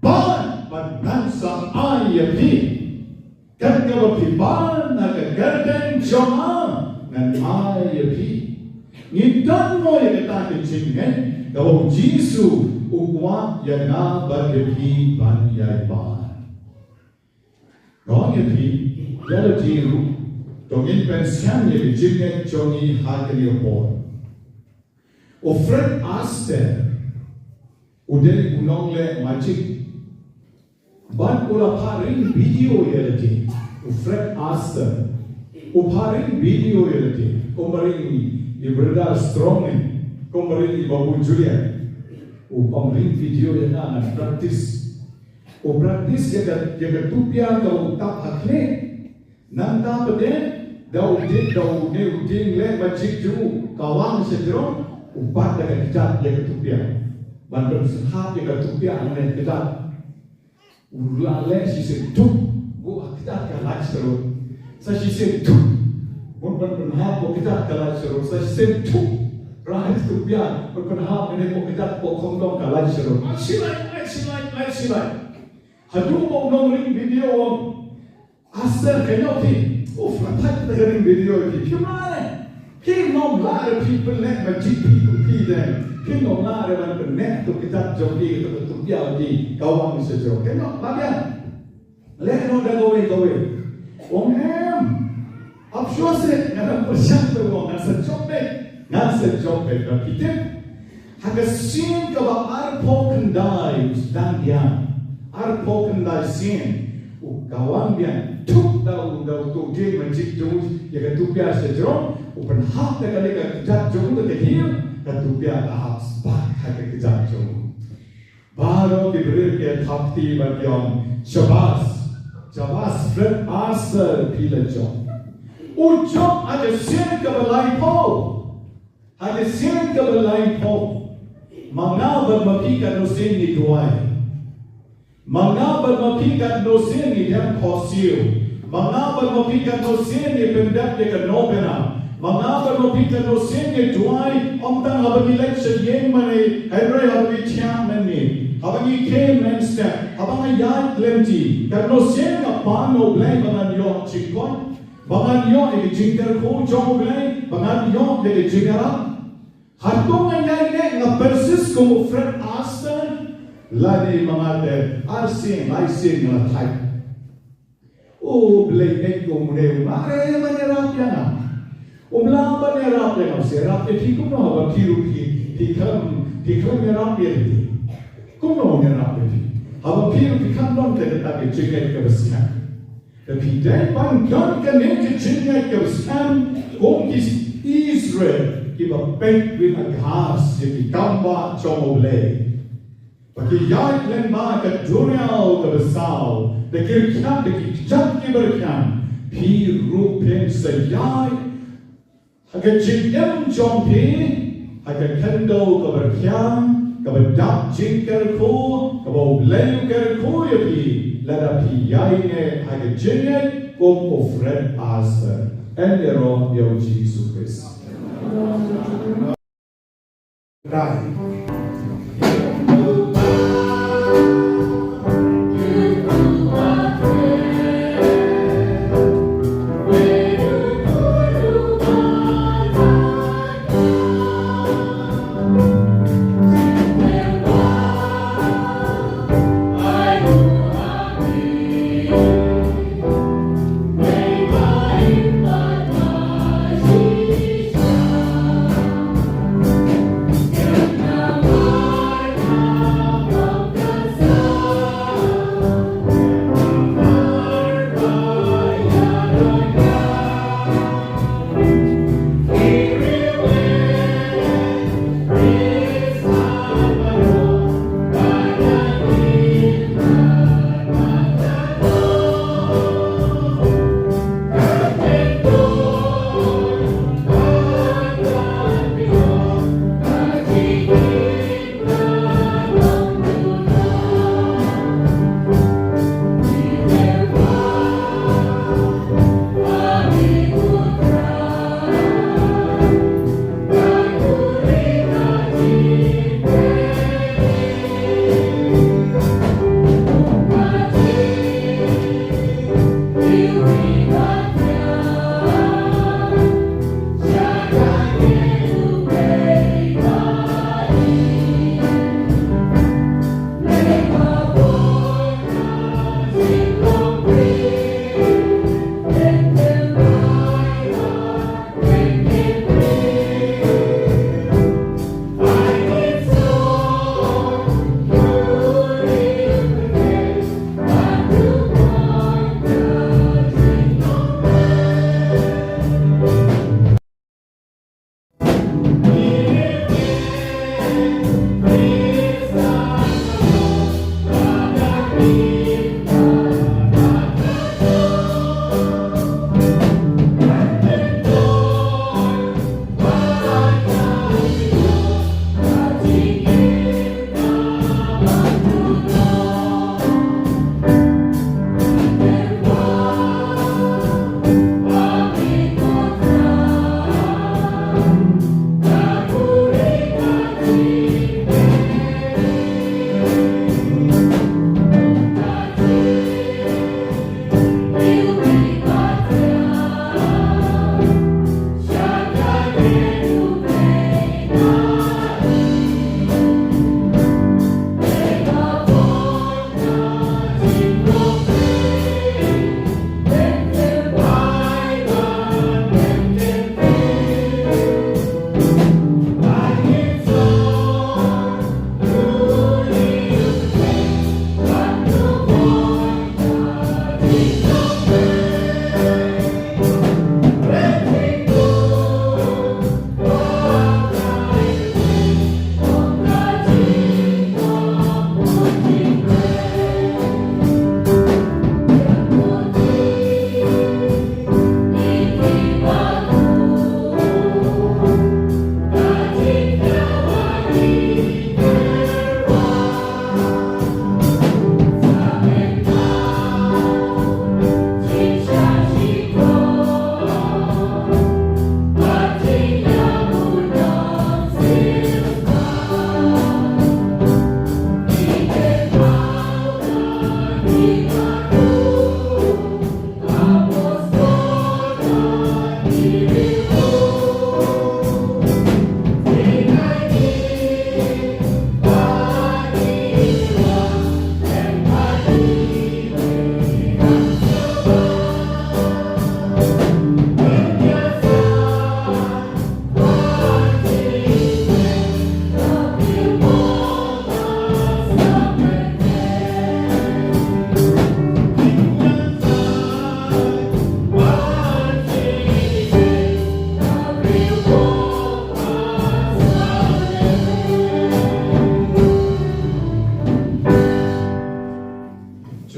Pan, ban nang sa ai ïa phi. Kat kaba phi pan na ka kyrteng jong nga, ngan ai ïa phi. Ngi don mo ïa kata ka jingngeit kaba U Jisu u kwah ïa nga bad ïa phi ban ïai pan? Nga ong ïa phi, ïa lade ruh, to ngin pynsngew ïa ka jingngeit jong ngi ha kane ka por. U Fred Astaire u dei u nongleh magic. Bad u la phah ring video ïa lade. U Fred Astaire u phah ring video ïa lade. Kumba ring i Brother Strong ne, kumba ring i Babu Julian. U phah ring video ïa nga ngan practice. U practice ïa ka, ïa ka tupia kaba u tap ha khlieh. Nangta pat de, da u dieng, da une u dieng leh magic jong u, ka wang sha jrong, u bat da ka kjat ïa ka tupia. Ban pynhap ïa ka tupia hangne ka kjat. U la leh shisien thup, bad ka kjat ka lait sha rud. Sa shisien thup, bad ban pynhap bad ka kjat ka lait sha rud. Sa shisien thup, rah ïa ka tupia, ban pynhap hangne bad ka kjat bad khongdong ka lait sha rud. Lait shi lait, lait shi lait, lait shi lait. Haduh ba u nongring video u ong, Astaire, ka ïoh phi. Uf, nga thait te ka ring video phi. Phim lah re. Phim lah re phi pynleh magic phi kum phi de. Phim lah re ban pynleh tu ka kjat jong phi, tu ka tupia phi. Ka wang sha jrong. Ka ïoh, lah biang. Leh noh da kawei kawei. Ong em. Ap shuwa seh, nga dang pyrshang te u ong, ngan sa jop beit. Ngan sa jop beit, bad phi tip. Ha ka sien kaba arphew khyndai, dang biang, arphew khyndai sien, u kawang biang, thup da u, da uto u dieng magic jong u ïa ka tupia sha jrong, u pynhap da kane ka kjat jong u da ka heel, ka tupia ka hap spah ha ka kjat jong u. Baroh ki briew ki thap kti bad ki ong, shabas, shabas Fred Astaire, phi la jop. U jop ha ka sien kaba laiphew. Ha ka sien kaba laiphew, ma nga bad ma phi katno sien ngi duwai? Ma nga bad ma phi katno sien ngi dem khohsiew? Ma nga bad ma phi katno sien ngi pyndep ïa ka novena? Ma nga bad ma phi katno sien ngi duwai, ym tang haba ngi leit sha ïing mane, hynrei haba ngi thiah mynmiet, haba ngi khem mynstep, haba nga ïaid lynti, katno sien nga pan na U Blei ba ngan ïoh jingkoit? Ba ngan ïoh ïa ka jingkyrkhu jong U Blei, ba ngan ïoh ïa ka jingïarap. Hato nga ïai leh, nga persist kum u Fred Astaire, lane ma nga te ar sien, lai sien nga la thait. U Blei ngeit kum une, um lah re ban ïarap ïa nga. Um lah ban ïarap ïa nga, u sa ïarap ïa phi kumno haba phi ruh phi, phi khlem, phi khlem ïarap ïa phi? Kumno un ïarap ïa phi haba phi ruh phi khlem don kata ka jingngeit kaba sngap? Te phi dei ban don kane ka jingngeit kaba skhem kum ki Israel kiba peit win a ghas ïa ki kambah jong U Blei. Ba ki ïaid lyngba ka duriaw kaba saw da ki rkhiang, da ki kjat kiba rkhiang, phi ruh phin sa ïaid ha ka jingim jong phi ha ka khyndew kaba rkhiang, kaba dap jingkyrkhu, kaba U Blei u kyrkhu ïa phi lada phi ïaineh ha ka jingngeit kum u Fred Astaire. Yn ïaroh ïa U Jisu Khrist.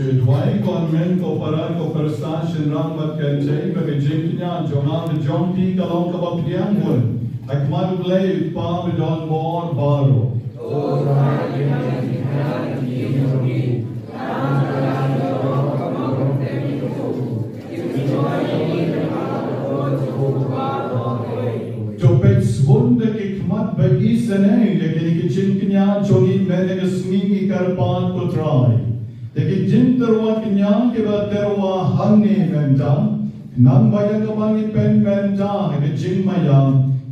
Duwai, ko hynmen, ko para, ko pyrsa, shynrang bad kynthei, ba ka jingkñia jong nga bad jong phi ka long kaba pdiang hun ha khmat U Blei U Kpa badon bor baroh. To peit sbun da ki khmat ba isynei ïa kine ki jingkñia jong ngi mynne ka sngi, ngi kyrpad, ko Trai, da ki jingtyrwa kñia kiba tyrwa hangne mynta, khnang ba ïa kaba ngi pynbynta ha ka jingmaïa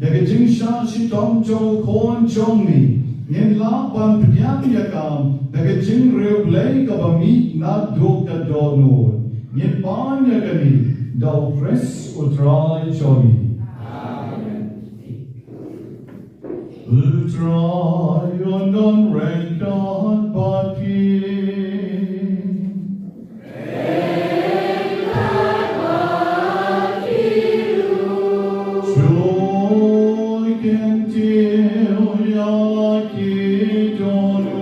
ïa ka jingshah shitom jong u Khun jong ngi, ngin lah ban pdiang ïa ka da ka jingriewblei kaba mih naduh ka dohnud. Ngi pan ïa kane da U Khrist U Trai jong ngi. Amen. U Trai un don ryngkat bad phi. To kyntiew ïa ki dohnud.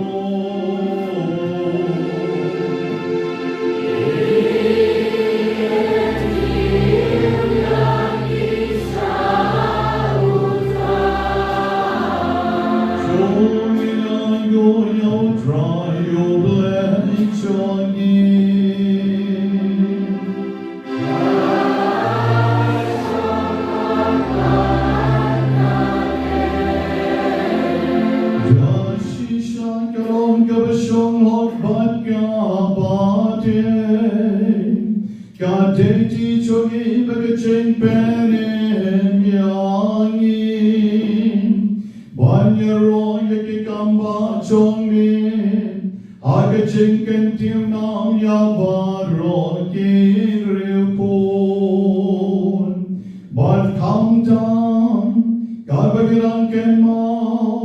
Ka dei ti jong ngi ba ka jingpynim ïa ngi ban ïaroh ïa ki kam ba jong me ha ka jingkyntiew nam ïa baroh ki riewkhun. Bad khamtam katba ngi dang kynmaw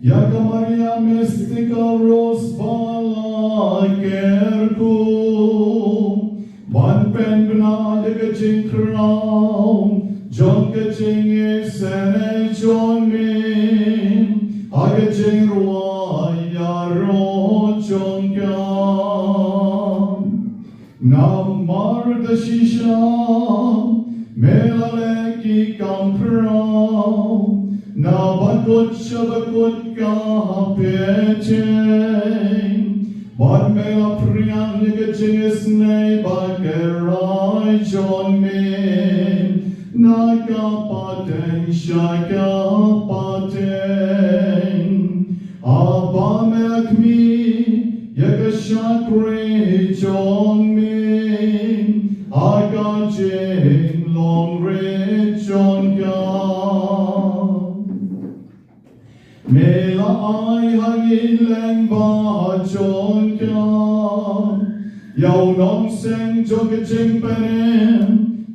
ïa ka Maria Mystica Rose ba la kyrkhu, ban pynbna ïa ka jingkhraw jong ka jingisynei jong me ha ka jingrwai ïaroh jong ka. Namar da shisha me la leh ki kam khraw na bakut sha bakut ka pyrthei, bad me la phriang ïa ka jingisynei bad ka rai jong me na ka pateng sha ka pateng. Haba me la khmih ïa ka shakri jong me ha ka jinglong rit jong ka, me la ai ha ngi lyngba jong ka ïa u nongseng jong ka jingpynim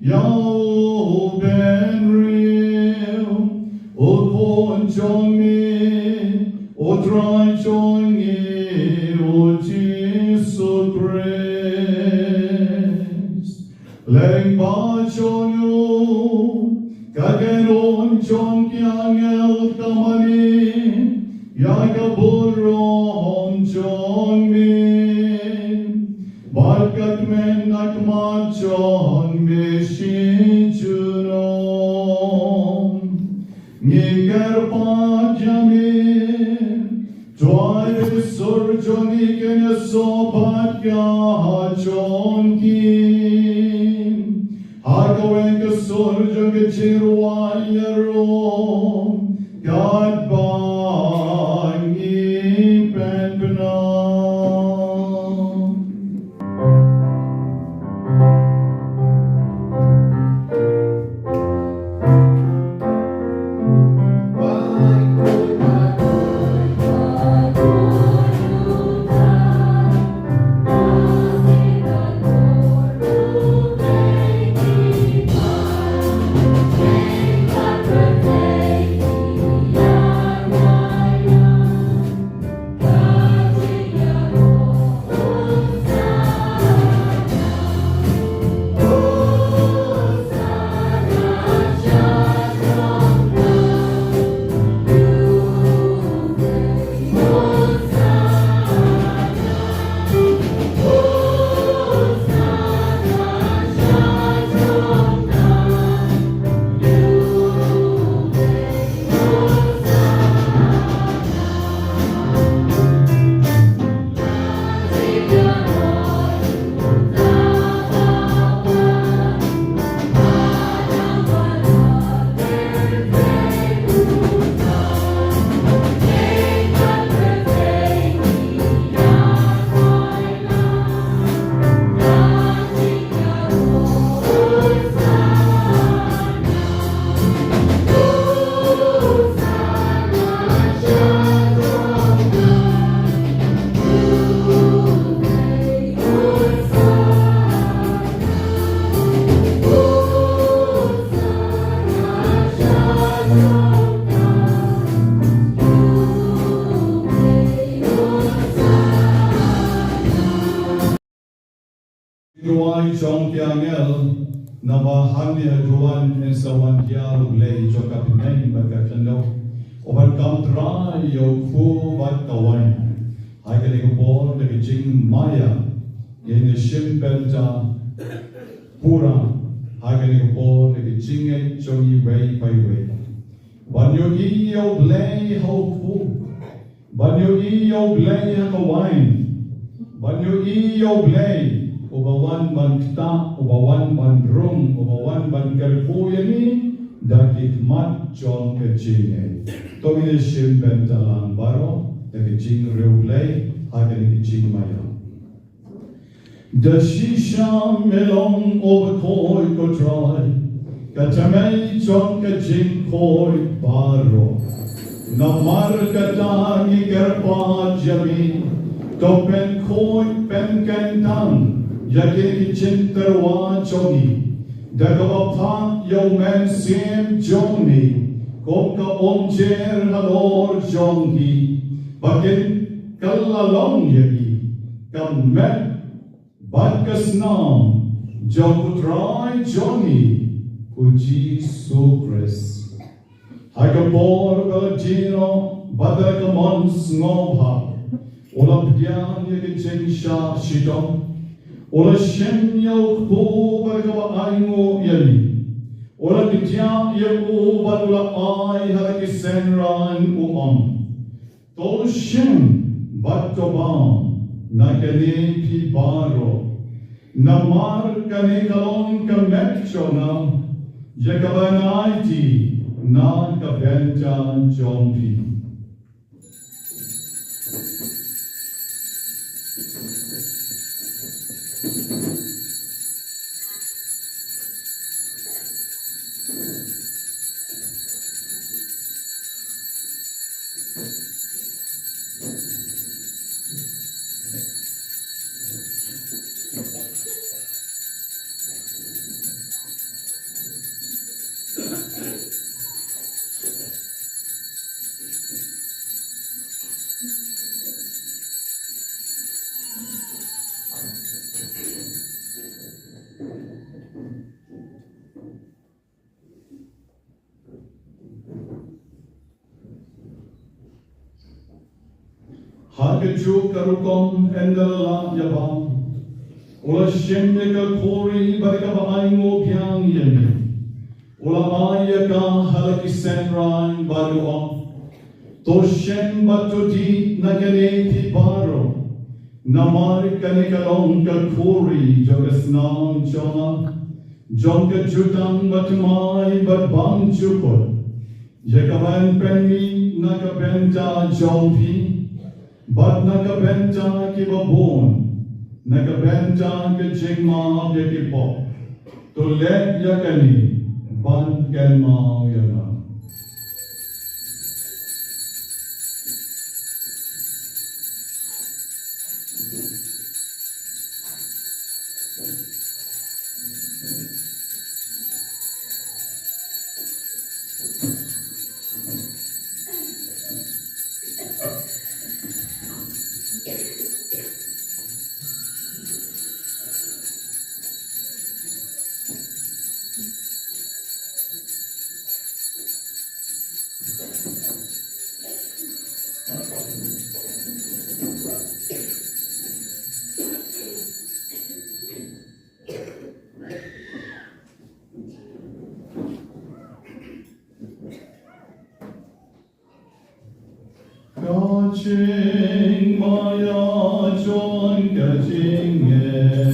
ïa u bynriew, u Khun jong me, u Trai jong ngi, u Jisu Khrist. Lyngba jong u ka kynhun jong ki angel ka mane ïa ka burom jong me, bad ka kmen na khmat jong me shi junom. Ngi kyrpad ïa me, to ai ba ki sur jong ngi kin ïasoh bad ka jong ki ha kawei ka sur jong ka jingrwai ïaroh katba ngi pynbna. Duwai jong ki angel, naba hangne ha duwan yn sa wan hiar U Blei jong ka bneng bad ka khyndew, uban kam trai ïa u kpu bad ka wain. Ha kane ka por da ka jingmaïa ngin ïa shim bynta pura ha kane ka por da ka jingngeit jong iwei pa iwei. Ban ïohi ïa U Blei ha u kpu, ban ïohi ïa U Blei ha ka wain, ban ïohi ïa U Blei uba wan ban ktah, uba wan ban rung, uba wan ban kyrkhu ïa ngi da ki khmat jong ka jingngeit. To ngin ïa shim bynta lang baroh da ka jingriewblei ha kane ka jingmaïa. Da shisha me long uba khuid, ko Trai, ka tymmen jong ka jingkhuid baroh. Namar kata ngi kyrpad ïa me, to pynkhuid pynkyntang ïa kine ki jingtyrwa jong ngi da kaba phah ïa U Mynsiem jong me kum ka umjer halor jong ngi, ba kin kylla long ïa ngi ka met bad ka snam jong U Trai jong ngi U Jisu Khrist. Ha ka por ba la die noh bad da ka mon sngewbha, u la pdiang ïa ka jingshah shitom, u la shim ïa u kpu bad kaba ainguh ïa ngi, u la kdiah ïa u bad u la ai ha la ki synran, u ong: To shim bad to bam na kane phi baroh, namar kane ka long ka met jong nga, ïa kaba ngan aiti na ka bynta jong phi. Ha kajuh ka rukom ynda la lap ïa bam, u la shim ïa ka khuri bad kaba ainguh biang ïa ngi, u la ai ïa ka ha la ki synran bad u ong: To shim bad to dih na kane phi baroh, namar kane ka long ka khuri jong ka snam jong nga, jong ka jutang bathymmai bad bymjukut, ïa kaban pynmih na ka bynta jong phi bad na ka bynta kiba bun na ka bynta ka jingmap ïa ki pop. To leh ïa kane ban kynmaw ïa nga. Ka jingmaïa jong ka jingngeit.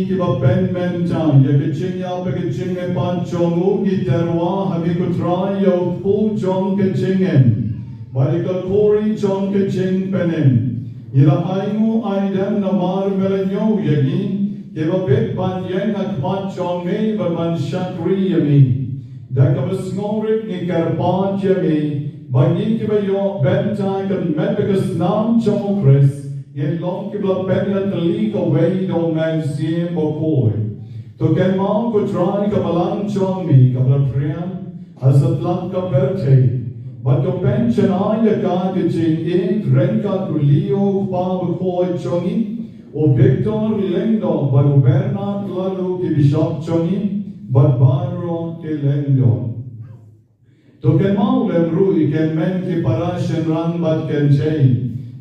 Kiba pynmynta ïa ka jingïap bad ka jingmihpat jong u, ngi tyrwa ha me ko Trai ïa u kpu jong ka jingim bad ïa ka khuri jong ka jingpynim. Ngi la ainguh aidem namar me la ñiew ïa ngi kiba bit ban ïeng ha khmat jong me bad ban shakri ïa me. Da kaba sngewrit ngi kyrpad ïa me ba ngi kiba ïoh bynta ha ka met bad ka snam jong u Khrist ngin long kiba la pynïatylli kawei da u Mynsiem Bakhuid. To kynmaw ko Trai ka balang jong me kaba la phriang ha satlak ka pyrthei bad to pynshai ïa ka ha ka jingïeit ryngkat u Leo u kpa bakhuid jong ngi, u Victor Lyngdoh bad u Bernard Laloo ki bishop jong ngi bad baroh ki lyngdoh. To kynmaw lem ruh ïa ki kynmen ki para shynrang bad kynthei,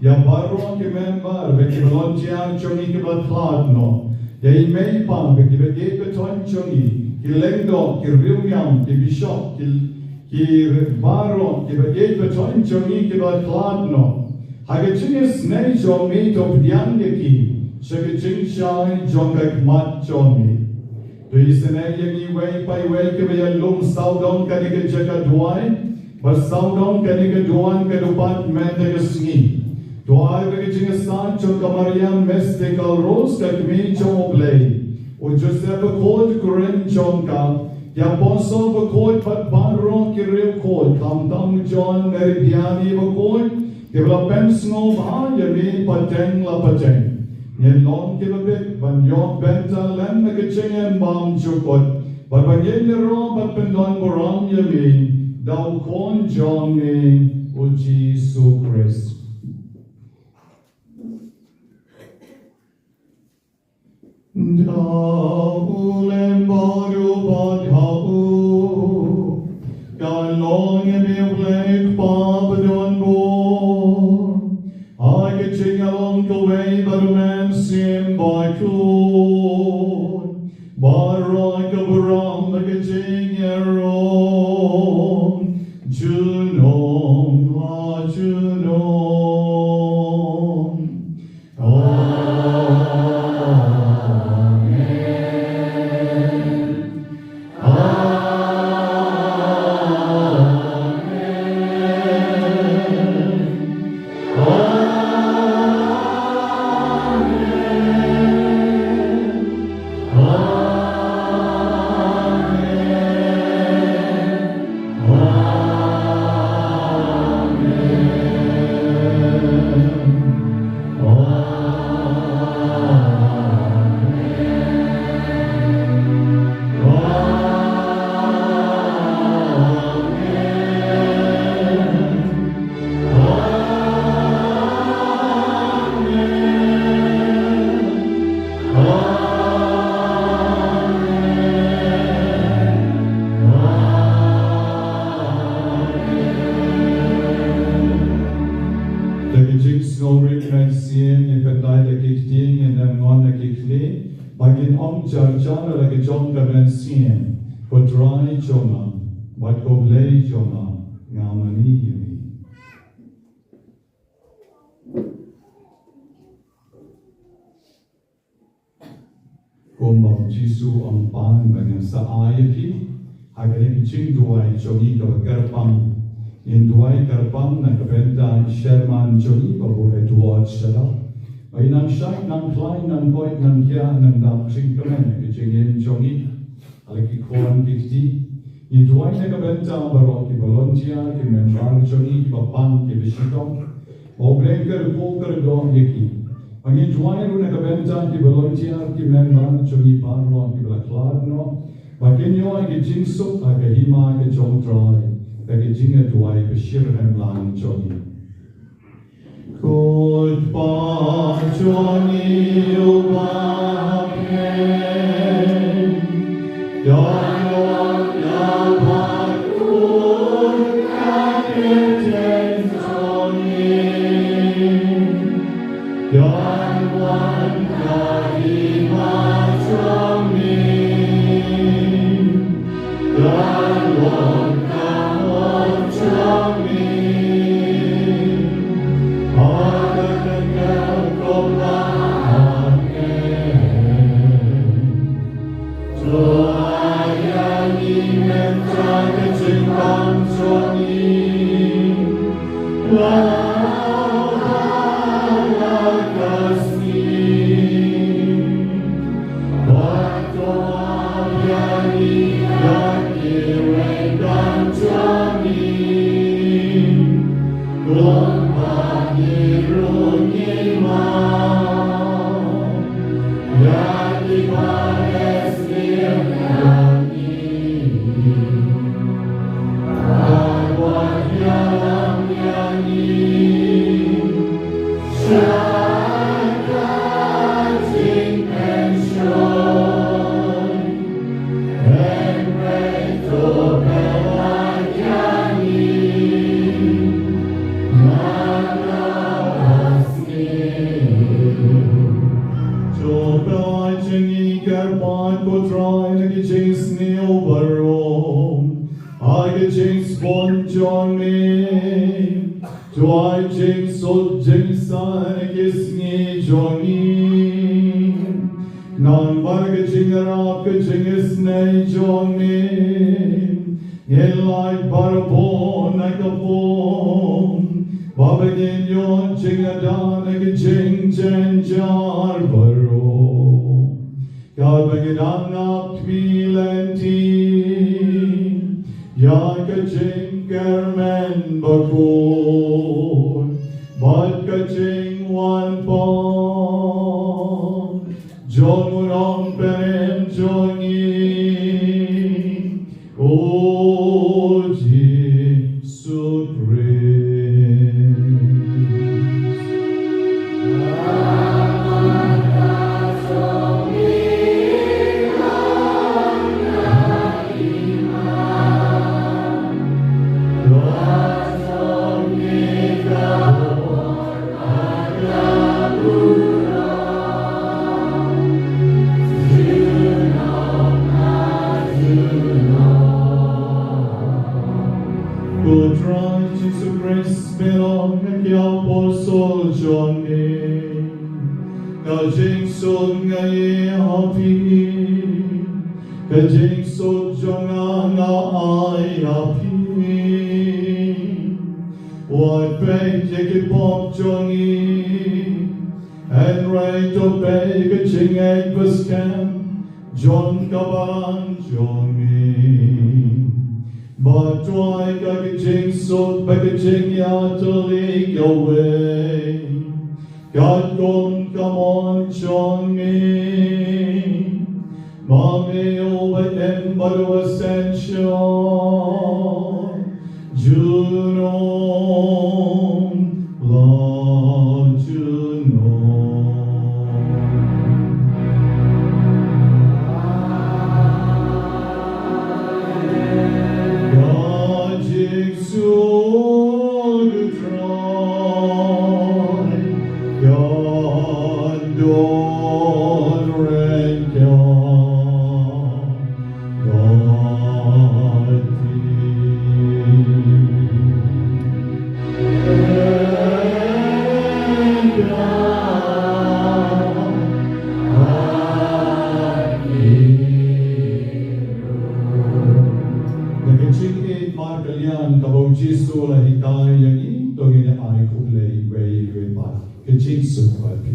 ïa baroh ki member bad ki volunteer jong ngi kiba la khlad noh, ïa i mei i pa bad kiba ïeit ba thoiñ jong ngi, ki lyngdoh, ki riewniam, ki bishop, ki, ki baroh kiba ïeit ba thoiñ jong ngi kiba la khlad noh. Ha ka jingisynei jong me to pdiang ïa ki sha ka jingshai jong ka khmat jong me. To isynei ïa ngi iwei pa iwei kiba ïalum sawdong kane ka jaka duwai bad sawdong kane ka duwan ka dewbad mynta ka sngi. To ai ba ka jingïasaid jong ka Maria Mystical Rose ka kmie jong U Blei, u Joseph bakhuid u kren jong ka, ki apostol bakhuid bad baroh ki riewkhuid, khamtam u John, Mary Vianney bakhuid, kiba la pynsngewbha ïa me pateng la pateng. Ngin long kiba bit ban ïoh bynta lem ha ka jingim bymjukut bad ban ïeng ïaroh bad pyndon burom ïa me da u Khun jong me u Jisu Khrist. Da u lem bad u bad ha u, ka long ïa me U Blei Kpa badonbor, ha ka jingïalong kawei bad U Mynsiem Bakhuid, baroh ka burom bad ka jingïaroh junom ha junom. Amen. Amen. Amen. Da ka jingsngewrit mynsiem ngin pyndait ïa ki kti, ngin ym ngon ïa ki kti, ba ngin ong jar jar la ka jong ka mynsiem: Ko Trai jong nga bad ko Blei jong nga, nga mane ïa me. Kumba u Jisu u ong, pan ba ngan sa ai ïa phi, ha kane ka jingduwai jong ngi kaba kyrpang. Ngin duwai kyrpang na ka bynta i sherman jong ngi, Babu Edward Shadap. Ba i nang shait, nang khlaiñ, nang koit, nang khiah, nang dap jingkmen ha ka jingim jong ngi. Ha la ki khun ki kti. Ngi duwai na ka bynta baroh ki volunteer, ki member jong ngi kiba pang, kiba shitom. Ba U Blei un kyrkhu kyrdoh ïa ki. Ba ngi duwai ruh na ka bynta ki volunteer, ki member jong ngi baroh kiba la khlad noh, ba kin ïoh ïa ka jingsuk ha ka hima ka jong U Trai da ka jingïaduwai ba shitrhem lang jong ngi. Ko Kpa jong ngi uba ha bneng, ka long ka ba khuid ka kyrteng jong ngi. Kan wan ka hima jong me. Kan long ka mon jong me. Ha ka kyrteng jong U Blei. Amen. To pynlait jong ngi kyrpad ko Trai na ki jingsniew baroh ha ka jingsbun jong me. To ai jingsuk jingsan ha ki sngi jong ngi. Namar ka jingïarap ka jingisynei jong me, ngin lait barabor na ka pung, ba ngin ïoh jingïada na ka jingjynjar baroh. Kaba ngi dang ap khmih lynti ïa ka jingkyrmen bakhuid bad ka jingwan pat jong u nongpynim jong ngi, u Jisu Khrist. Ko Trai Jisu Khrist, me la ong ha ki apostol jong me, ka jingsuk nga ai ha phi, ka jingsuk jong nga nga ai ha phi. Wat peit ïa ki pop jong ngi, hynrei to peit ïa ka jingngeit baskhem jong ka balang jong me. Bad to ai ka jingsuk bad ka jingïatylli kawei katkum ka mon jong me. Ba me uba im bad uba synshar junom la junom. Ka jingsuk u Trai kan don ryngkat bad phi. Da ka jingïeit markylliang kaba u Jisu u la hikai ïa ngi, to ngin ai khublei iwei ïa iwei pat. Ka jingsuk bad phi.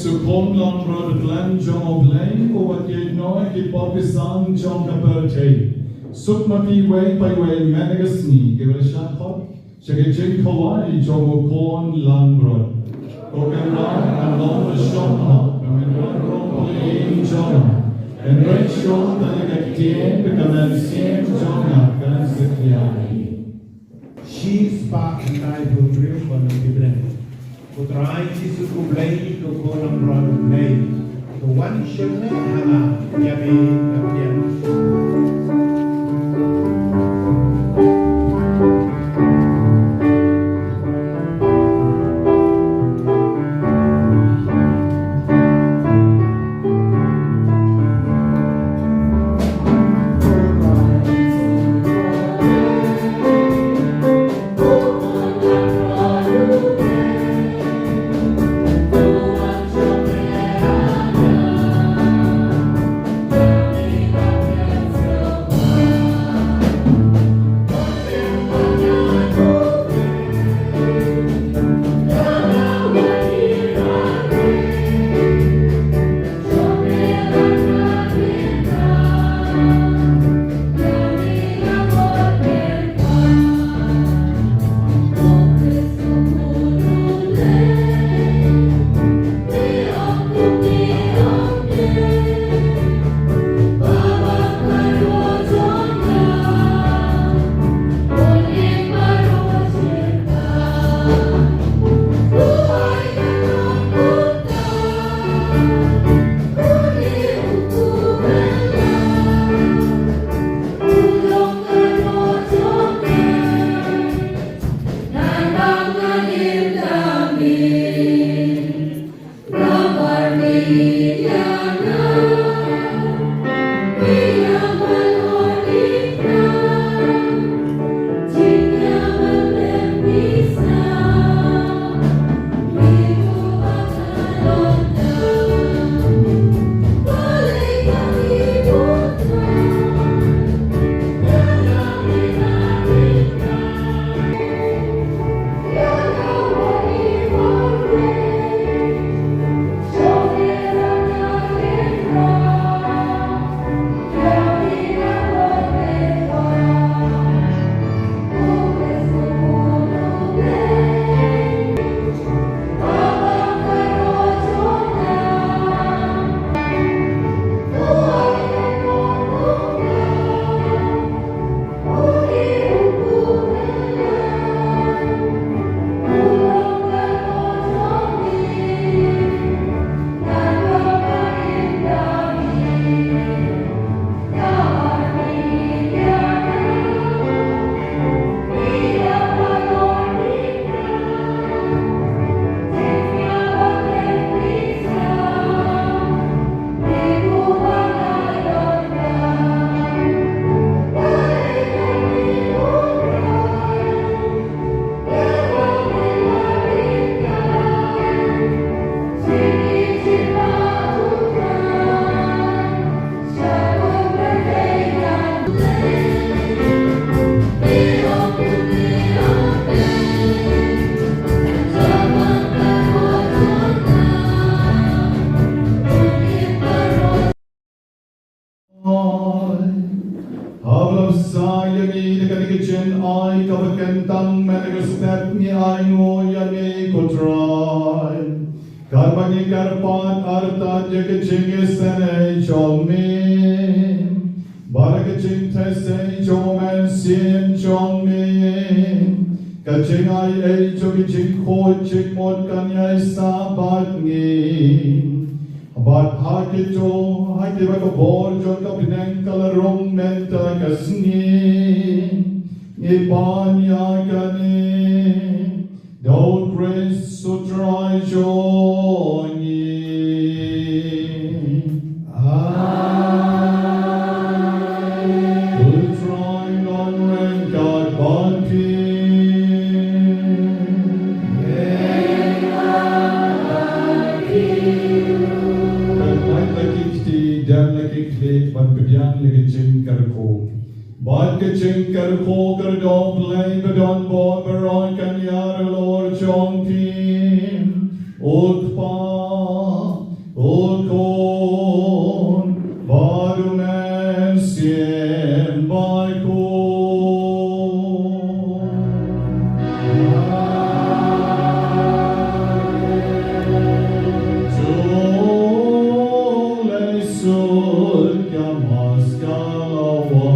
Suk khum langbrot ha ka kyrteng jong U Blei, uba ïeit noh ïa ki pop ki san jong ka pyrthei. Suk ma phi iwei pa iwei mynta ka sngi, kiba la shah khot sha ka jingkhawai jong u khun langbrot. Ko Kynrad, ngan long ba shong hok, ba men wan rung ha ka ïing jong nga. Hynrei shong tang ïa ka ktien, ba ka mynsiem jong nga kan sa ïaid. Shispah khyndai phew hynriew, khun Ibrahim. Ko Trai Jisu ko Blei, ko Khun langbrot U Blei, to wan shemphang ha nga, ïa me nga pdiang. Haba la bsa ïa ngi da kane ka jingai kaba kyntang, mynta ka step ngi ai nguh ïa me ko Trai. Katba ngi kyrpad artat ïa ka jingïaseng jong me, bad ka jingthaw seng jong u Mynsiem jong me, ka jingai ei jong ka jingkhuid jingmut kan ïaisah bad ngi. Bad ha kito, ha kaba ka bor jong ka bneng ka la rung mynta ka sngi, ngi pan ïa kane da U Khrist U Trai jong ngi. Amen. U Trai un ïeng bad phi. Pynlait la ki kti, dem la ki khlieh, ban pdiang ïa ka jingkyrkhu. Bad ka jingkyrkhu ka jong U Blei badonbor baroh kan ïaroh halor jong phi. U Kpa, U Khun, bad U Mynsiem Bakhuid. Amen. To leit suk ïa ka Mass ka la wan.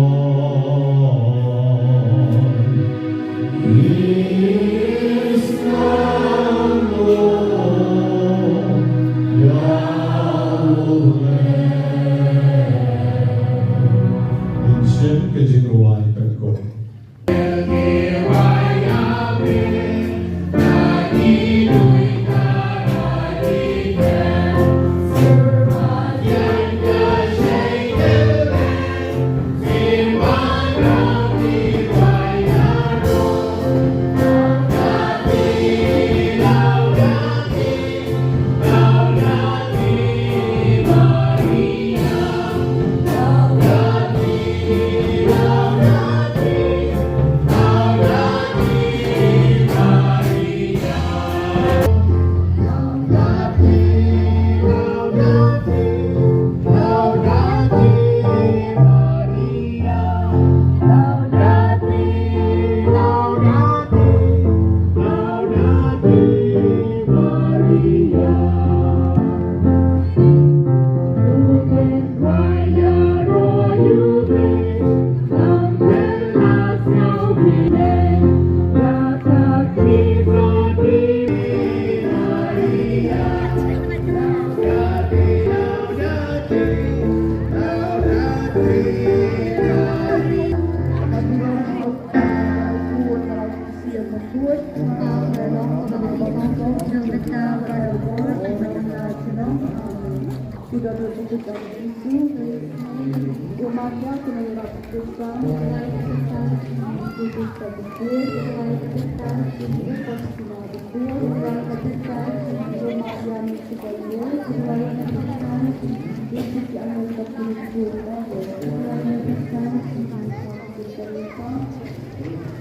Thank you.